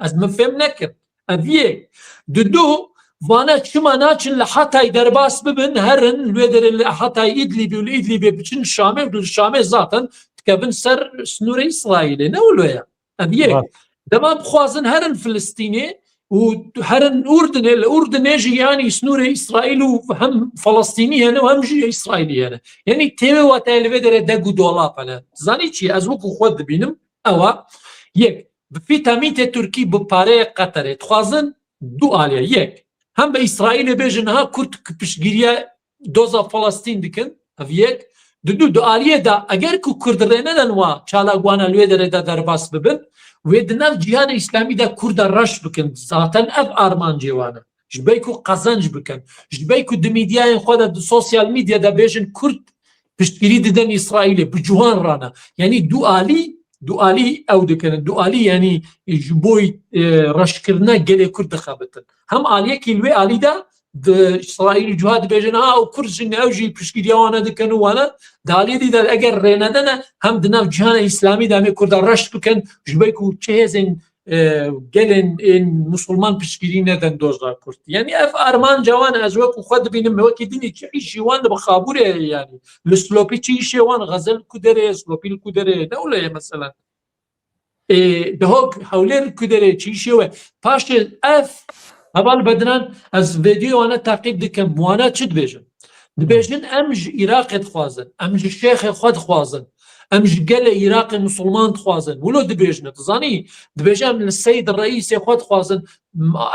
Ez min fêm nekir. Ev yek. Di du, vana çima naçin li Hatay derbas bibin, herin li wê derê li Hatay Îdlîbê û li Îdlîbê biçin Şamê û li Şamê zaten dikevin ser snûrê Îsraîlê. Ne wilo ye? Ev yek. Rast. Dema bixwazin herin Filistînê û herin Urdinê, li Urdinê jî yanî snûrê Îsraîl û hem Filistînî hene û hem jî Îsraîlî hene. Yanî têwê wateyê li vê derê deg û dolap hene. Zanî çi? Ez wekî xwe dibînim. Ewa yek. Bi fîtamîtê Tirkî, bi pareyê Qeterê dixwazin du alî ye. Yek. Hem bi Îsraîlê bêjin niha Kurd piştgiriya doza Filistîn dikin. Ev yek. Di du, di aliyê de eger ku Kurd rê nedin wa çalakwana li wê derê de derbas bibin, wê di nav cîhanê Îslamî de Kurda reş bikin. Zaten ev armancê wan e. Ji ber ku qezenc bikin. Ji ber ku di mîdyayên xwe de, di sosyal mîdya de bêjin Kurd piştgirî didin Îsraîlê. Bi ciwan rane. Yanî du alî, du alî ew dikin. Du alî yanî ji bo, e, reşkirina gelê Kurd dixebitin. Hem aliyekî li wê alî de di Îsraîl û cuha dibêjin, ha, ew Kurd jî ne, ew jî piştgiriya wan dikin û wana. Di aliyê dî de eger rê nedene, hem di nav cîhana Îslamî de em ê Kurda reş bikin, ji ber ku çi hêzên, e, gelên ên Musulman piştgirî nedin doza Kurd. Yanî ev armanca wan e, ez wekî xwe dibînim, wekî dinê çi îşî wan li bi Xabûrê heye yanî. Li Silopî çi îşê wan, Xezel ku derê, Silopî li ku derê, ne wilo ye mesela. Ê, Dihok, Hewlêr ku derê çi îşê we. Paşê ev heval Bedran, ez vêdyoyê wana teqîb dikim, wana çi dibêjin? Dibêjin, em ji Iraqê dixwazin, em ji şêxê xwe dixwazin, em ji gelê Iraqê Musulman dixwazin. Wilo dibêjin, tu zanî? Dibêje, em li Seyd Reîsê xwe dixwazin,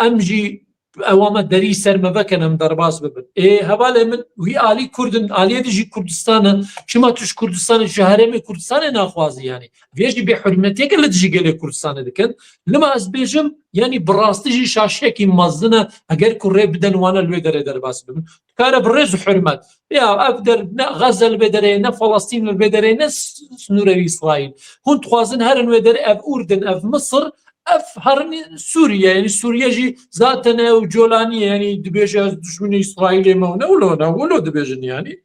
em jî ewa me derî ser me vekin, em derbas bibin. Ê, hevalê min, wî alî Kurd in, aliyê dijî Kurdistan e. Çima tu ji Kurdistanê, ji herêmê Kurdistanê naxwazî yanî? Vê jî bêhurmetiyeke li dijî gelê Kurdistanê dikin. Lima ez bêjim, yanî bi rastî jî şaşiyekî mezin e, eger ku rê bidin wana li wê derê derbas bibin. Dikare bi rêz û hurmet. Ya ev der ne Xezze li vê derê ye, ne Falastin li vê derê ye, ne s-, sinûrê Îsraîl. Hûn dixwazin herin wê derê, ev Urdin, ev Misir, ev herin Sûriye. Yanî Sûriye jî zaten ew Colanî ye, yanî dibêje ez duşminê Îsraîlê me û ne wilo, ne wilo dibêjin yanî.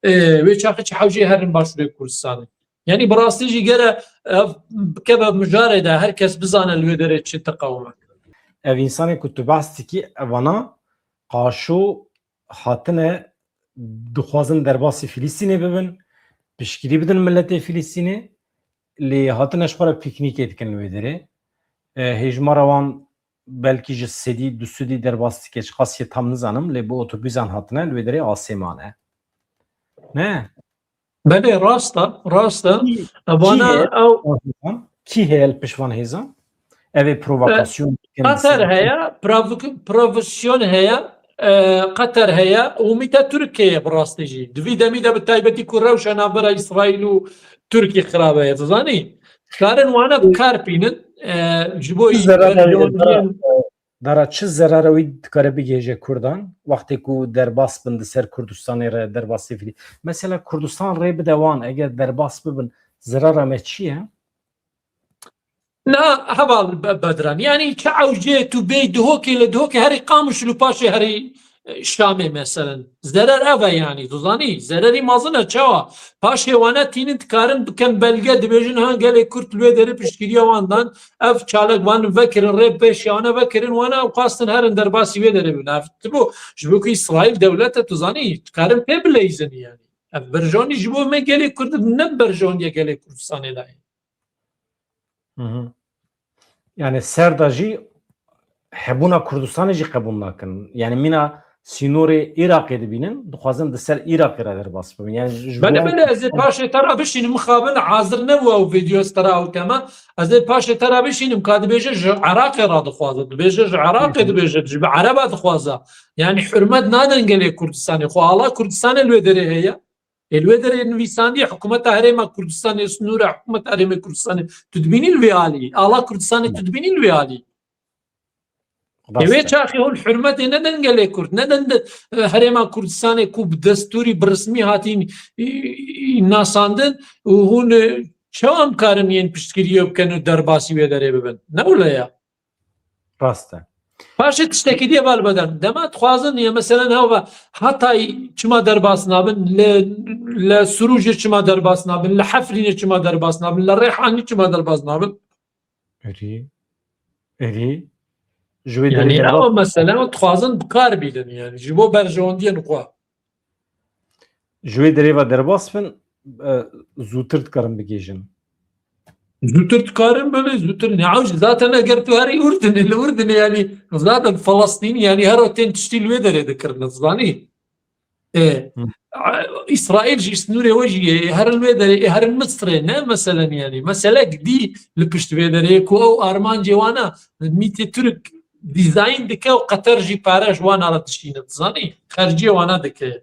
Ê, wê çaxê çi hewcê herin Başûrê Kurdistanê. Yanî bi rastî jî gere ev bikeve mijarê de her kes bizane li wê derê çi diqewime. Ev însanê ku tu behs dikî, evana qaşo hatine dixwazin derbasî Filistînê bibin, piştgirî bidin miletê Filistînê, lê hatine ji xwe re pîknîkê dikin li wê derê. E, hêjmara wan belkî ji sedî, du sedî derbas dike, ji qasiyê tam nizanim, lê bi otobûsan hatine, li wê derê asê mane. Ne? Belê, rast e, rast e. Kî, Vana kî heye ew van hêzan? Kî heye li pişt van hêzan? Ev ê provokasyon bikin li Qatar ser- heye, provok- provokasyon heye, e, Qatar heye û mîte Tirkiye bi rastî jî. Di vî demî de bi taybetî ku rewşa navbera Îsraîl û Tirkî xirabe ye, dizanî? Dikarin wana bi kar bînin, e, ji bo Çi zerara wî berjewendiyên dara, dara çi zerara wî dikare bigihêje Kurdan? Wextê ku derbas bin di ser Kurdistanê re derbasî Filî. Mesela Kurdistan rê bide wan, eger derbas bibin, zerara me çi ye? Na, heval Be- Bedran. Yani çi ewcê tu bê Duhokê, li Duhokê herî Qamişlo û paşê herî, e, Şamê meselen. Zerer ev e yani, tu zanî? Zererî mezin e, çawa? Paşê wane tînin dikarin bikin belge, dibêjin ha gelê Kurd li wê derê piştgiriya wan dan, ev çalak wan vekirin, rê pêşiya wana vekirin, wana ew xwestin herin derbasî wê derê bin. Ev ti bo, ji bo ku Îsraîl dewlet e, tu zanî? Dikarin pê bileyzin yani. Ev berjonî ji bo me gelê Kurd ne berjoniye gelê Kurdistanê dayê. Hı hı. Yani ser de jî hebûna Kurdistanê jî qebûl nakin. Yani mîna sînorê Iraqê dibînin, dixwazin di ser Iraqê re derbas bibin. Yani ji bo Belê ev- belê, ez ê paşê te re bişînim, mixabin hazir nebû ew vîdeo ez te re ew keme. Ez ê paşê te re bişînim, ka dibêje ji Iraqê re dixwaze. Dibêje ji Iraqê Hı hı. dibêje, ji bi Ereba dixwaze. Yani hurmet nadin gelê Kurdistanê. Xwe ala Kurdistanê li wê derê heye. Ê li wê derê nivîsandiye hikûmeta Herêma Kurdistanê, sînora hikûmeta Herêma Kurdistanê. Tu dibînî li vê alî. Ala Kurdistanê tu dibînî li vê alî. Ê wê çaxê hûn hurmetê nedin gelê Kurd, nedin di, e, Herêma Kurdistanê ku bi destûrî, bi resmî hatîn, î, î, nasandin û hûn, e, çawa em karin yên piştgiriyê bikin û derbasî wê derê bibin? Ne wile ya. Rast e. Paşê tiştekî diye bal beden. Dema dixwazin ya, meselen, hava Hatay çima derbas nabin, li, li Sirûcê çima derbas nabin, li Hefrînê çima derbas nabin, li Rêhanî çima derbas nabin? Erî. Erî. Ji wê Yani derê ew derbas, mesele dixwazin bi kar bînin yani. Ji bo berjewendiyên xwe. ji wê derê ve derbas bin, e, zûtir dikarin bigihêjin. Zûtir dikarin belê zûtir. Ne ew jî zaten eger tu herî Urdinê, li Urdinê yani zaten Falastînî yani her o tên tiştî li wê derê dikirin, zanî? E, Hı. a, Îsraîl jî sînorê we jî ye, herin wê derê, herin Misirê ne meselen yani. Mesele gidî li pişt vê derê ku ew armancê wana mîtê Tirk dîzayn dike û Qeter jî pare ji wana re dişîne, dizanî? Xerciyê wana dike.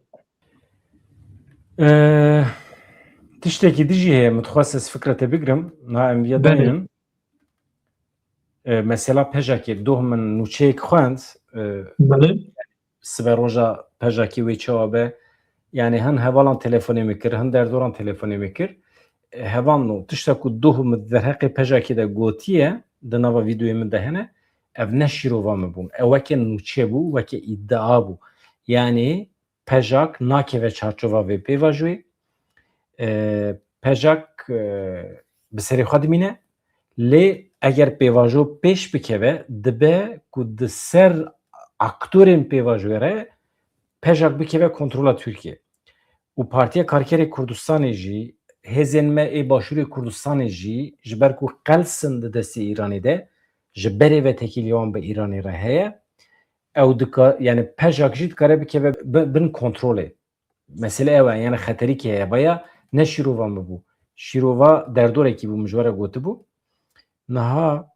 Ee, tiştekî dijî heye, min dixwest ez fikra te bigirim. Na em viya Belê. daynin. Ee, mesela pejakê doh min nûçeyek xwend, ee, Belê. sibe roja pejakê wê çawa be. Yani hin hevalan telefonê min kir, hin derdoran telefonê min kir. Ee, hevalno, tişta ku doh min derheqê pejakê de gotiye, di nava vîdeoyê min de hene, ev ne şîrova min bûn. Ew weke nûçe bû, weke îdia bû. Yani pejak nakeve çarçova vê pêvajoyê. E, pejak, e, bi serê xwe dimîne. Lê eger pêvajo pêş bikeve, dibe ku di ser aktorên pêvajoyê re pejak bikeve kontrola Tirkiyê. Û Partiya Karkerê Kurdistanê jî, hêzên me ê Başûrê Kurdistanê jî, ji ber ku qels in di destê Îranê de, ji berê ve tekîliya wan bi Îranê re heye. Ew dika-, yani pejak jî dikare bikeve bi-, bin kontrolê. Mesele ew e, yani xeterîkê heye. Vaya ne şîrova min bû. Şîrova derdorekî bû, min ji we re gotibû. Niha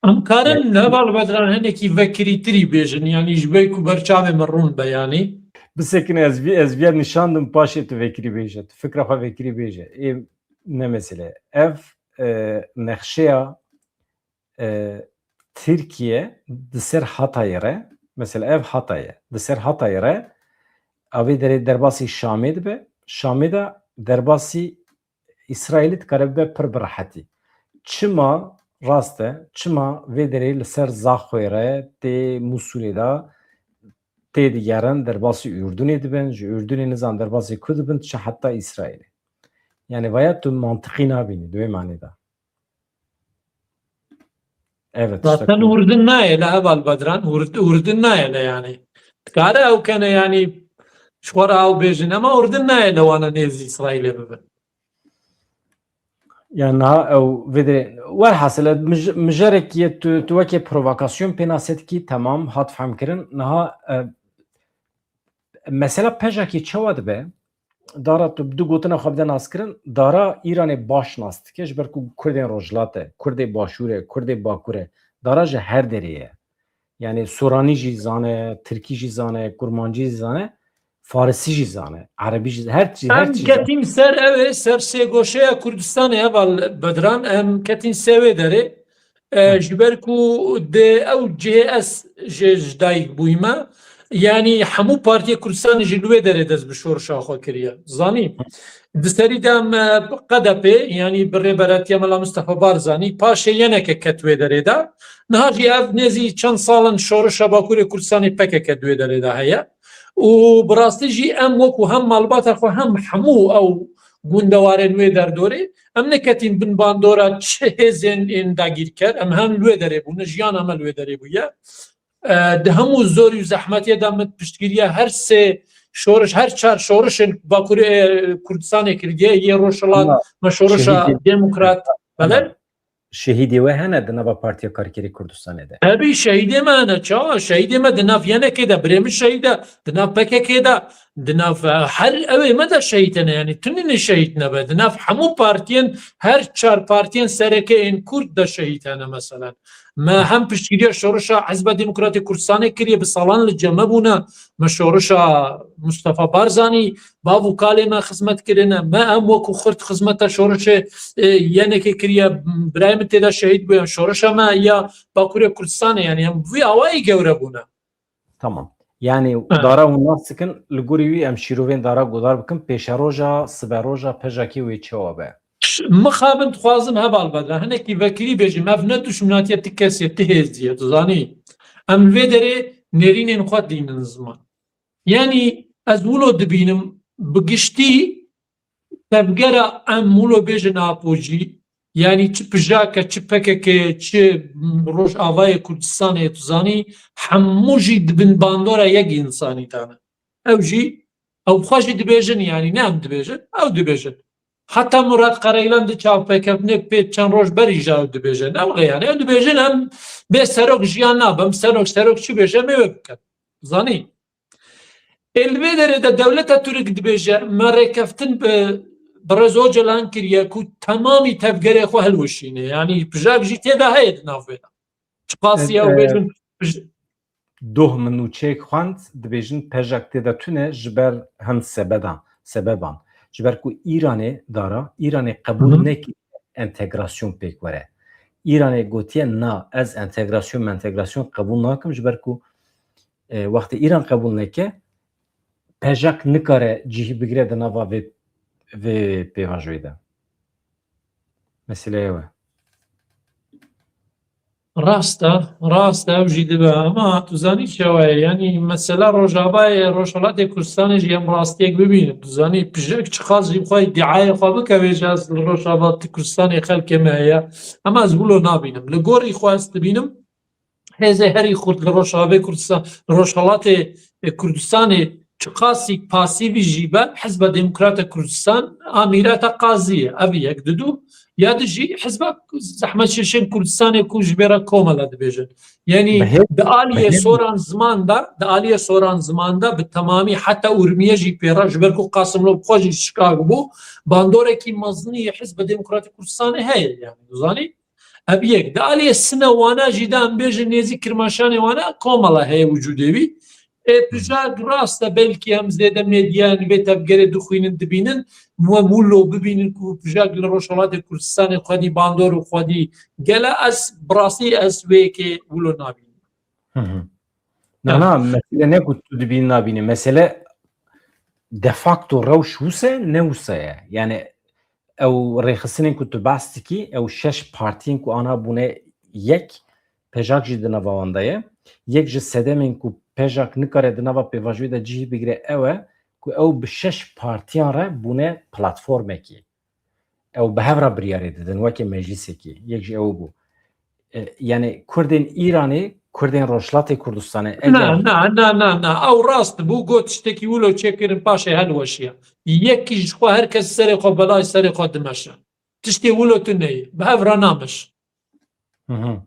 Em karin heval Bedran hinekî vekirîtirî bêjin, yani ji ber ku berçavê min rûn be yani. Bisekine ez vî, ez viya nîşandim, paşê tu vekirî bêje. Tu fikra xwe vekirî bêje. Ê ne mesele. Ev, e, nexşeya, e, Tirkiye di ser Hatayê re, mesela ev Hatay e, di ser Hatayê re, avê derê derbasî Şamê dibe, Şamê de derbasî Îsraîlî dikare bibe pir bi rehetî. Çima rast e, çima vê derê li ser Zaxoyê re tê Mûsulê de tê digerin, derbasî Urdunê dibin, ji Urdunê nizan derbasî ku dibin, diçe heta Îsraîlê. Yani vaya tu mantiqî nabînî di wê manê de. Evet, işte Zaten ku- Urdun nayê le heval Bedran, Urd-, Urdun nayê le yani. Dikare ew kene yani ji xwe re ew bêjin, ama Urdun nayê le wana nêzî Îsraîlê bibin. Yani niha ew vê de, welhasil, mij-, mijarek ye tu, tu weke provokasyon pê nas dikî, temam, hat fehmkirin. Niha, e, mesela pejakê çawa dibe? Dara, tu bi du gotina xwe bide naskirin, Dara Îranê baş nas dike, ji ber ku Kurdên Rojhilat e, Kurdê Başûr e, Kurdê Bakur e. Dara ji her derê ye. Yani Soranî jî zane, Tirkî jî zane, Kurmancî jî zane, Farisî jî zane, Erebî jî, her çi, her Em çi zane. Ketîn ser ew ê, ser sêgoşeya Kurdistanê, heval Bedran, em ketîn ser wê derê. E, ji ber ku di ew cihê ez jê ji dayik bûyîme, yanî hemû partiyê Kurdistanê jî li wê derê dest bi şorişa xwe kiriye. Zanî? Di serî de me K D P, yanî bi rêberetiya Mela Mustafa Barzanî, paşê Y N K ket wê derê de. Niha jî ev nêzî çend sal in şorişa Bakurê Kurdistanê P K K di wê derê de heye. Û bi rastî jî em wekû hem malbata xwe hem hemû ew gundewarên wê derdorê, em neketîn bin bandora çi hêzên ên dagîrker, em hem li wê derê bûne, jiyana me li wê derê bûye. E, di hemû zorî û zehmetiyê de min piştgiriya her sê şoriş, her çar şorişên Bakurê, e, Kurdistanê kiriye, yê Rojhilat, Na, me şorişa şehîdê demokrat, bele? Şehîdê we hene di nava Partiya Karkerê Kurdistanê de? Tabii şehîdê me hene, çawa? Şehîdê me di nav Y N K de, birê min şehîd e, di nav P K K de, di nav, e, her ewê me de şehîd hene, yani tunine şehîd nebe. Di nav hemû partiyên, her çar partiyên sereke ên Kurd de şehîd hene mesela. Me hem piştgiriya şorişa Hizba Demokratê Kurdistanê kiriye, bi salan li cem me bûne. Me şorişa Mustafa Barzanî, bav û kalê me xizmet kirine. Me em wekû xurt xizmeta şorişê, e, Y N K kiriye. Birayê min tê de şehîd bûye. Şorişa me ya Bakurê Kurdistanê, yani em vî awayî gewre bûne. Tamam. Yani Dara hûn nas dikin, li gorî wî em şîrovên Dara guhdar bikin, pêşeroja, siberoja, pejakê wê çawa be? Ş-, mixabin dixwazim heval Bedran, hinekî vekirî bêjim, ev ne duşminatiya ti kesê, ti hêzî ye, tu zanî. Em li vê derê nêrînên xwe dînin ziman. Yanî ez wilo dibînim, bi giştî tevgera em wilo bêjin Apojî, yanî çi P J A K e, çi P K K ye, çi Rojavayê Kurdistanê ye, tu zanî, hemû jî di bin bandora yek însanî de ne. Ew jî, ew xwe jî dibêjin, yanî ne em dibêjin, ew dibêjin. Heta Murat Qereylan di çavpêkevtinê pê çend roj berî jî ew dibêje. Ne were yani, ew dibêjin em bê serok jiyan nabim, serok, serok çi bêje em ê wê bikin. Zanî? Ê li vê derê de dewleta Tirk dibêje, me rêkeftin bi, bi Rêz Ocalan kiriye ku temamî tevgerê xwe hilweşîne. Yanî pijak jî tê de heye di nav vê de. Çiqas ya bêjin, pij- Doh min nûçeyek xwend, dibêjin pejak tê de tune ji ber hin sebedan, sebeban. Ji ber ku Îranê Dara, Îranê qebûl Hı hı. nekiriye entegrasyon pêk were. Îranê gotiye, na, ez entegrasyon mentegrasyon qebûl nakim, ji ber ku, e, wextê Îran qebûl neke, pejak nikare cihî bigire di nava vê, vê pêvajoyê de. Meseleya we. Rast e, rast e, ew jî dibe. Ama tu zanî çawa ye? Yanî mesela Rojavayê, Rojhelatê Kurdistanê jî em rastiyek bibînin. Tu zanî pijek çiqas jî xwe îdîayê xwe bike, vê jî ez li Rojhelatê Kurdistanê xelkê me heye. Ama ez wilo nabînim. Li gorî xwe ez dibînim, hêzê herî xurt li Rojavê Kurdistan, li Rojhelatê, e, Kurdistanê çiqasî pasîvî jî be, Hizba Demokrata Kurdistan a Mîrata Qazî ye. Ev yek, didu. Ya di jî Hizba Zehmetkeşên Kurdistanê ku ji bê re Komela dibêjin. Yanî Bi hê-, di aliyê bi hê- soran ziman de, di aliyê soran ziman de bi temamî heta Urmiye jî pê re, ji ber ku Qasimlo bi xwe jî şikak bû, bandorekî mezinî yê Hizba Demokrata Kurdistanê heye, yanî, dizanî? Ev yek. Di aliyê Sine Wana jî de em bêjin nêzîk Kirmaşanê Wana Komela heye wicûdê wî. Ê pijak rast e, belkî em zêde medya li vê tevgerê dixwînin, dibînin. Em wilo bibînin ku pijak li Rojhelatê Kurdistanê xwedî bandor û xwedî gel e, ez bi rastî ez wê yekê wilo nabînim. Hı hı. Na, Evet. na, mesele ne ku tu dibînî nabînî. Mesele de facto rewş wisa ne wisa ye. Yani ew rêxistinên ku tu behs dikî, ew şeş partiyên ku ana bûne yek, pejak jî di nava wan de ye. Yek ji sedemên ku pejak nikare di nava pêvajoyê de cihî bigire ew e ku ew bi şeş partiyan re bûne platformekî. Ew bi hev re biryarê didin weke meclîsekî. Yek ji ew bû. E, yani Kurdên Îranê, Kurdên Rojhilatê Kurdistanê, eger Na, na, na, na, na. Ew rast bû, got tiştekî wilo çêkirin, paşê helweşiya. Yekî ji xwe, her kes serê xwe, belay serê xwe dimeşe. Tiştê wilo tune ye. Bi hev re nameş. Hı hı.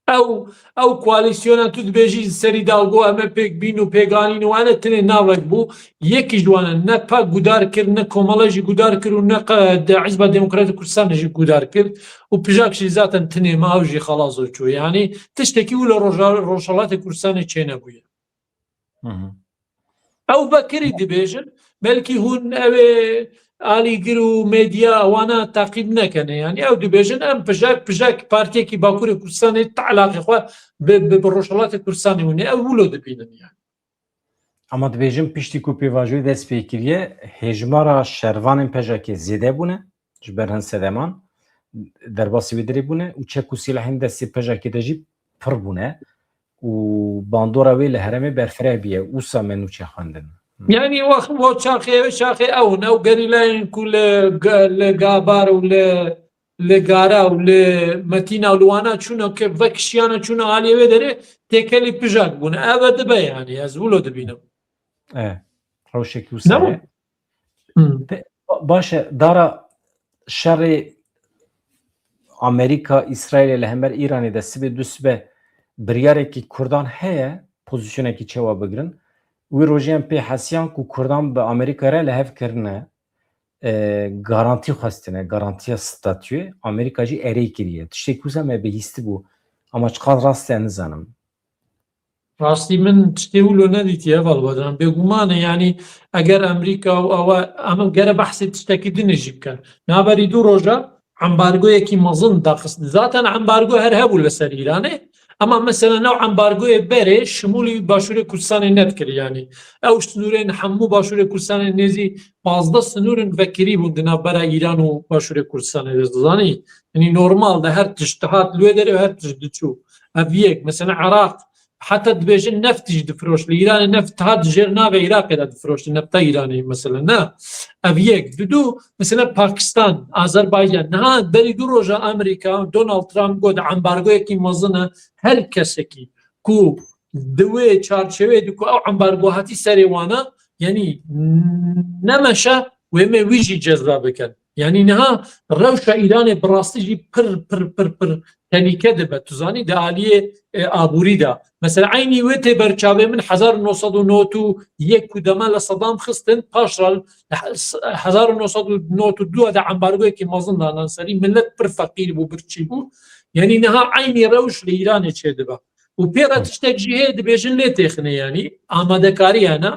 Ew, ew koalîsyona tu dibêjî serî da û got, em ê pêk bîn û pêk anîn û wane tinê navek bû. Yekî ji wane ne PAK gudar kir, ne Komala jî gudar kir û ne qe-, de Hizba Demokratîk Kurdistanê jî gudar kir. Û PJAK jî zaten tinê ma ew jî xelas û çû. Yanî tiştekî wilo Roja-, Rojhelatê Kurdistanê çênebûye. Hı hı. Ew vekirî dibêjin, belkî hûn ew ê alîgir û medya wana teqîb nekene. Yanî ew dibêjin, em PJAK, PJAK partiyekî Bakurê Kurdistanê ti elaqê xwe bi, bi, bi Rojhelatê Kurdistanê hûn ê. Ew wilo dibînin yanî. Ama dibêjin piştî ku pêvajoyê dest pê kiriye, hêjmara şervanên PJAKê zêde bûne ji ber hin sedeman derbasî wê derê bûne û çek û sîlehên destê PJAKê de jî pir bûne û bandora wê li herêmê berfireh bûye. Wisa me nûçe xwendin. Yanî wext bo çaxê, ew çaxê ew ne, ew gerîlayên ku li, li Gabar û li, li Gara û li Metîna û li wana çûne ke vekişiyane çûne aliyê wê derê têkelî PJAK bûne. Ev e dibe yanî, ez wilo dibînim. E, rewşekî wisa ye. Hı. Pe-, ba-, baş e, dara şerê Amerîka, Îsraîlê li hember Îranê de sibê du sibe biryarekî Kurdan heye, pozîsyonekî çewa bigirin. Wî rojê em pê hesiyan ku Kurdan bi Amerîka re li hev kirine, e, garantî xwestine, garantiya statuyê. Amerîka jî erê kiriye. Tiştê ku me bihîstibû, ama çiqas rast e nizanim. Rastî min tiştê wilo nedîtiye, heval Bedran. Bêguman e, yanî eger Amerîka û ewa, em gere behsê tiştekî dinê jî bikin. Naberî du roja embargoyekî mezin daxist. Zaten embargo her hebû li ser Îranê. Ema mesela nav embargoyê berê şimûlî Başûrê Kurdistanê nedikir yanî. Ew sinûrên hemû Başûrê Kurdistanê nêzî pazdeh sinûr in vekirî bûn di navbera Îran û Başûrê Kurdistanê de, dizanî? Yanî normal de her tişt dihat li wê derê û her tişt diçû. Ev yek. Mesela Iraq, heta dibêjin neft jî difiroş. Li Îranê neft hat jêr navê Iraqê de difiroşin. Nefta Îranê mesela. Ne. Ev yek. Didu, mesela Pakistan, Azerbaycan. Niha berî du roja Amerîka, Donald Trump got, embargoyekî mezin e. Her kesekî ku di wê çarçeveyê de ku ew embargo hatî serê wana, yanî nemeşe wê me wî jî ceza bikin. Yanî niha rewşa Îranê bi rastî jî pir, pir, pir, pir telîke dibe. Tu zanî di aliyê, e, aborî de. Mesela eynî wê tê ber çavê min hezar û neh sed û nod û yek ku dema li Sedam xistin, paş re li he-, hezar û neh sed û nod û du de embargoyekî mezin danan serî, millet pir feqîr bû, birçî bû. Yanî niha eynî rewş li Îranê çêdibe. Û pê re Hı. tiştek jî heye dibêjin lê têxine, yanî amadekarî hene.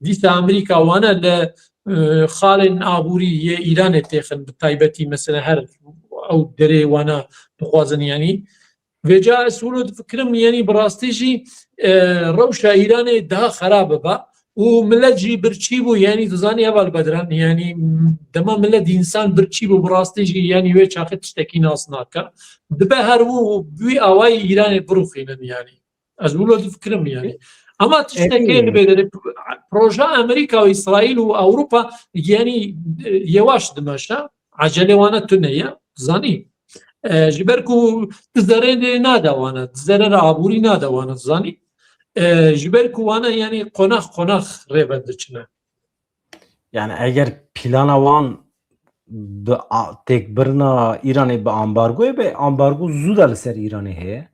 Dîsa Amerîka wana li, e, xalên aborî yê Îranê têxin, bi taybetî mesela her ew derê wana dixwazin, yanî. Vêca ez wilo difikirim, yanî bi rastî jî, e, rewşa Îranê daha xera bibe û millet jî birçî bû, yanî tu zanî heval Bedran, yanî dema millet însan birçî bû, bi rastî jî, yanî wê çaxê tiştekî nas nake. Dibe her wû bi wî awayî Îranê birûxînin, yanî. Ez wilo difikirim, yanî. Ama tiştekê Ê, li bê derê, proje Amerîka û Îsraîl û Ewropa, yanî, e, yewaş dimeşe, ecelê wana tune ye, zanî. E, ji ber ku tu zerê lê nade wana, tu zerera aborî nade wana, zanî. E, ji ber ku wana, yanî, qonax qonax rêve diçine. Yani eger plana wan bi a-, têkbirina Îranê bi ambargoyê be, ambargo zû de li ser Îranê heye.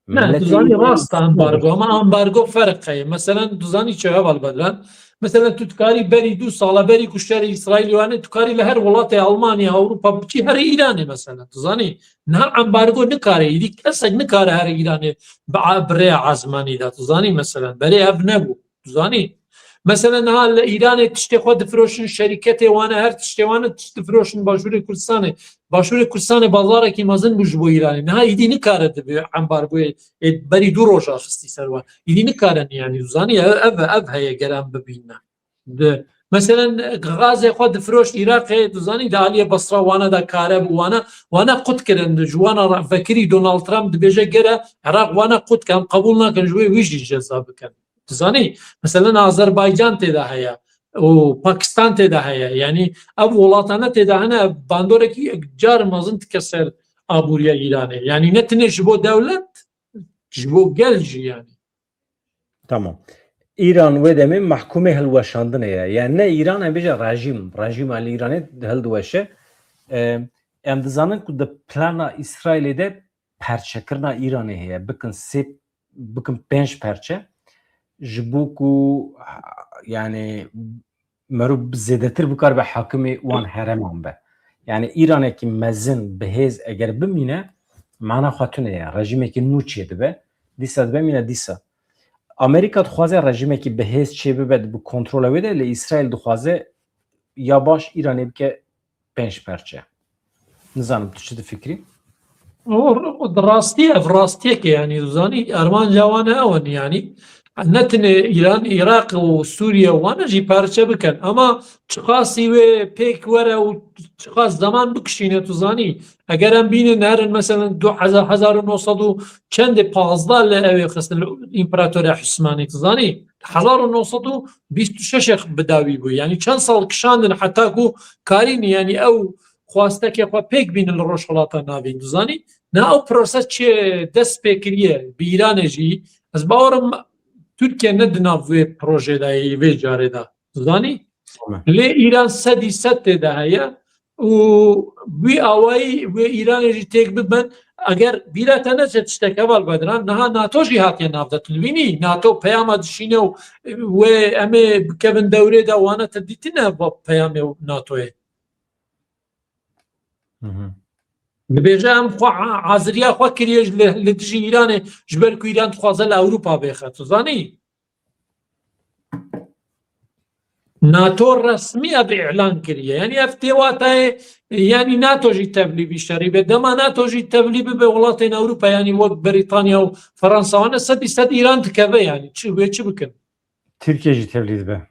Ne, Milletê tu zanî Îranê rast e ambargo, ama ambargo ferq heye. Meselen, tu zanî çi heval Bedran? Meselen, tu dikarî berî du sala berî ku şerê Îsraîlî wane, tu karî li her welatê Almanya, Ewropa biçî herê Îranê, meselen. Tu zanî? Niha ambargo nikare, îdî kesek nikare herê Îranê bi a-, bi rêya azmanî de. Tu zanî, meselen, berê ev nebû. Tu zanî? Mesela niha li Îranê tiştê xwe difiroşin, şerîketê wane, her tiştê wane tişt difiroşin Başûrê Kurdistanê. Başûrê Kurdistanê bazarekî mezin bû ji bo Îranê. Niha îdî nikare dibe embargoyê ê berî du roja xistî ser wan. Îdî nikare, yanî tu zanî, ev, ev, ev heye ger em bibîne. Di, meselen, gazê xwe difiroş Iraqê, tu zanî, di aliyê Basra wana da kare bû, wana, wana qut kirin, ji wana re vekirî Donald Trump dibêje gere Iraq wana qut ke, em qebûl nakin, ji wê wî jî ceza bikin. Tu zanî, meselen, Azerbaycan tê de heye û Pakistan tê de heye. Yanî ev welatane tê de hene, ev bandorekî car mezin dike ser aboriya Îranê. Yanî ne tenê ji bo dewlet, ji bo gel jî yanî. Tamam. Îran wê demê mehkûmê hilweşandinê ye. Yani ne Îran, em bêje rejîm, rejîma li Îranê hildiweşe. Em, em dizanin ku di plana Îsraîlê de perçekirina Îranê heye, bikin sê, bikin pênc perçe, ji bo ku, yani, meriv zêdetir bikaribe hakimê wan hereman be. Yani Îranekî mezin, bi hêz eger bimîne, mana xwe tune ye. Rejîmekî nû çêdibe, dîsa dibe mîne dîsa. Amerîka dixwaze rejîmekî bi hêz çêbibe, bi kontrola wê de, lê Îsraîl dixwaze ya baş Îranê bike pênc perçe. Nizanim tu çi difikrî? O, o, di rastî ev rastiyek e, yanî, tu zanî, armanca wan ew in, yanî, ne tenê Îran, Iraq û Sûriye û wane jî parçe bikin, ama çiqasî wê pêk were û çiqas zeman bikişîne, tu zanî, eger em bînin herin, meselen, du hezar, hezar û neh sed û çendê pazdeh li ew ê xistin, li împeratoriya Husmanî, tu zanî, hezar û neh sed û bîst û şeş bi dawî bû, yanî çend sal kişandin heta ku karîn, yanî, ew xwasteke xwe pêk bînin li Rojhilata Navîn, tu zanî? Na ew proses çi dest pê kiriye bi Îranê jî, ez bawer im Tirkiye ne di nav vê projê de ye, vê carê de, tu zanî? Tamam. Lê Îran sedî sed tê de heye û wî awayî wê Îranê jî têk bibin. Eger bîra te neçe tiştek, Heval Bedran, niha NATO jî hatiye nav de, tu dibînî? NATO peyama dişîne û wê em ê bikevin dewrê de, wane te dîtine va peyamê NATOyê? Hı hı. Dibêje, em xwe a-, aziriya xwe kiriye ji li, li dijî Îranê, ji ber ku Îran dixwaze li Ewropa bêxe, tu zanî? NATO resmî ev îlan kiriye. Yanî ev tê watayê, yanî NATO jî tevlî vî şerî be. Dema NATO jî tevlî bibe welatên Ewropa, yanî wek Brîtanya û Fransa, wane sedî sed Îran dikeve, yanî çi wê çi bikin? Tirkiye jî tevlî dibe.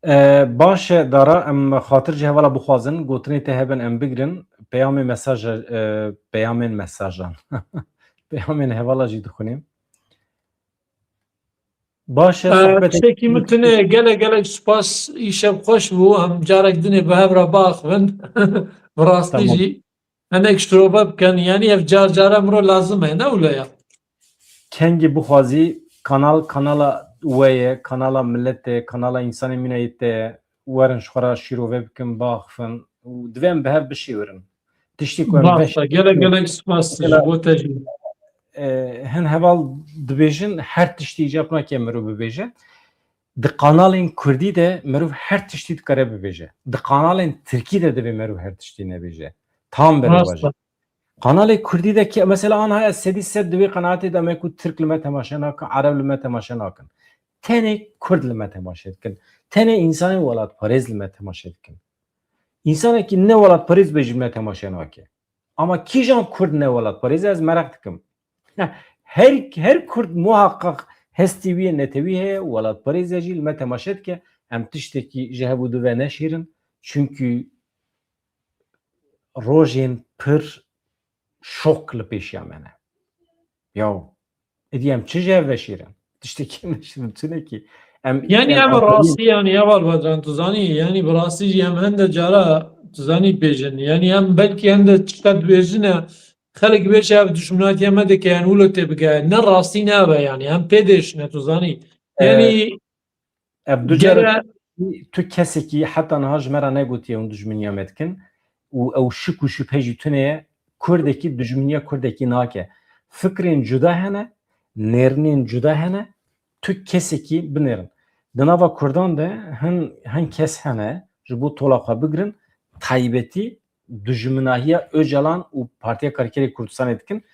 E, baş e, Dara, em xatir ji hevala bixwazin, gotinê te hebin em bigirin. Peyamê mesaj, e, peyamên mesajan. Peyamên hevala jî dixwînim. Baş e, e, sohbetê tiştekî min tune, gelek gelek spas, îşev xweş bû. Em carek dinê bi hev re biaxivin. Bi rastî Tamam. jî hinek şirove bikin. Yanî ev car cara miro lazim e, ne wilo ya? Kengî bixwazî kanal, kanala we ye, kanala miletê, kanala însanê mîna yê te ye. Werin ji xwe re şîrove bikin, biaxifin û divê em bi hev bişêwirin. Tiştê ku em Basta, veş gelek gelek spas ji Mesela, bo te jî. E, hin heval dibêjin, her tiştî îcab nake mirov bibêje. Di kanalên kurdî de mirov her tiştî dikare bibêje. Di kanalên tirkî de divê mirov her tiştî nebêje. Tam Rast berevajî. e. Kanalê kurdî de ke-, mesela, anha ez sedî sed di wê qenaetê de me ku tirk li me temaşe nakin, ereb li me temaşe nakin. Tenê kurd li me temaşe dikin. Tenê însanên welatparêz li me temaşe dikin. Însanekî ne welatparêz be jî me temaşe nake. Ama kîjan kurd ne welatparêz e, ez meraq dikim. Her, her kurd muhaqqaq hestî wî yê netewî heye, welatparêz e jî li me temaşe dike. Em tiştekî ji hev û du ve neşêrin. Çunkî rojên pir şok li pêşiya me ne. Ya, êdî em çi ji hev veşêrin? Tiştekî neşêrin, çinekî. Em, Yanî em em bi aferîn- rastî, yanî, Heval Bedran, tu zanî, yanî bi rastî jî em hende cara, tu zanî, bêjin. Yanî em belkî hende tişta dibêjine, xelk bêje ev duşminatiya me dike, yanî wilo tê bige. Ne rastî ne ev e, yanî em pê dêşine, tu zanî. E, Yanî Ev du car Gere- tu kesekî heta niha ji me re negotiye hûn dijminiya me dikin û ew şik û şubhe jî tune ye. Kurdekî dijminiya Kurdekî nake. Fikrên cuda hene, nêrînên cuda hene, tu kesekî binêrin. Di nava Kurdan de hin, hin kes hene, ji bo tola xwe bigirin, taybetî dijminahiya Ocalan û Partiya Karkerê Kurdistanê dikin.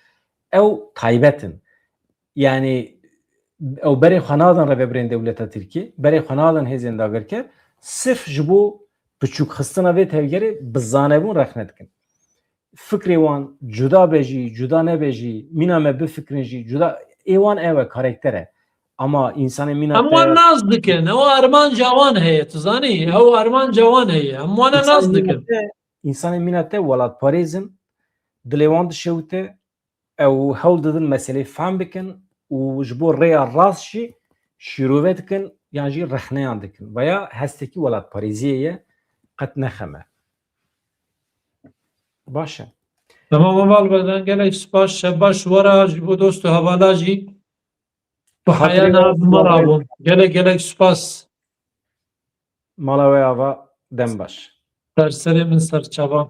Ew taybet in. Yanî ew berê xwe nadin rêvebirên dewleta Tirkî, berê xwe nadin hêzên dagirker, sirf ji bo biçûkxistina vê tevgerê bi zanebûn rexne dikin. Fikrê wan cuda be jî, cuda nebe jî, mîna me bifikirin jî, cuda, ê wan ew e, karakter e. Ama însanê mîna Em te wan nas dikin, ew armanca wan heye, tu zanî, ew armanca wan heye, em wan e nas Însanê mîna dikin. te, însanê mîna te welatparêz in, dilê wan dişewite, ew hewl didin meseleyê fehm bikin û ji bo rêya rast jî şîrove dikin yan jî rexneyan dikin. Veya hestekî welatparêziyê ye, qet ne xem e. Baş e. Tamam, Heval Bedran, gelek spas, şev baş wera ji bo dost û hevala jî. Tu Xatirê heya we niha bi me re bûn. Gelek gelek spas. Mala we ava, dem baş. Ser serê min, ser çava.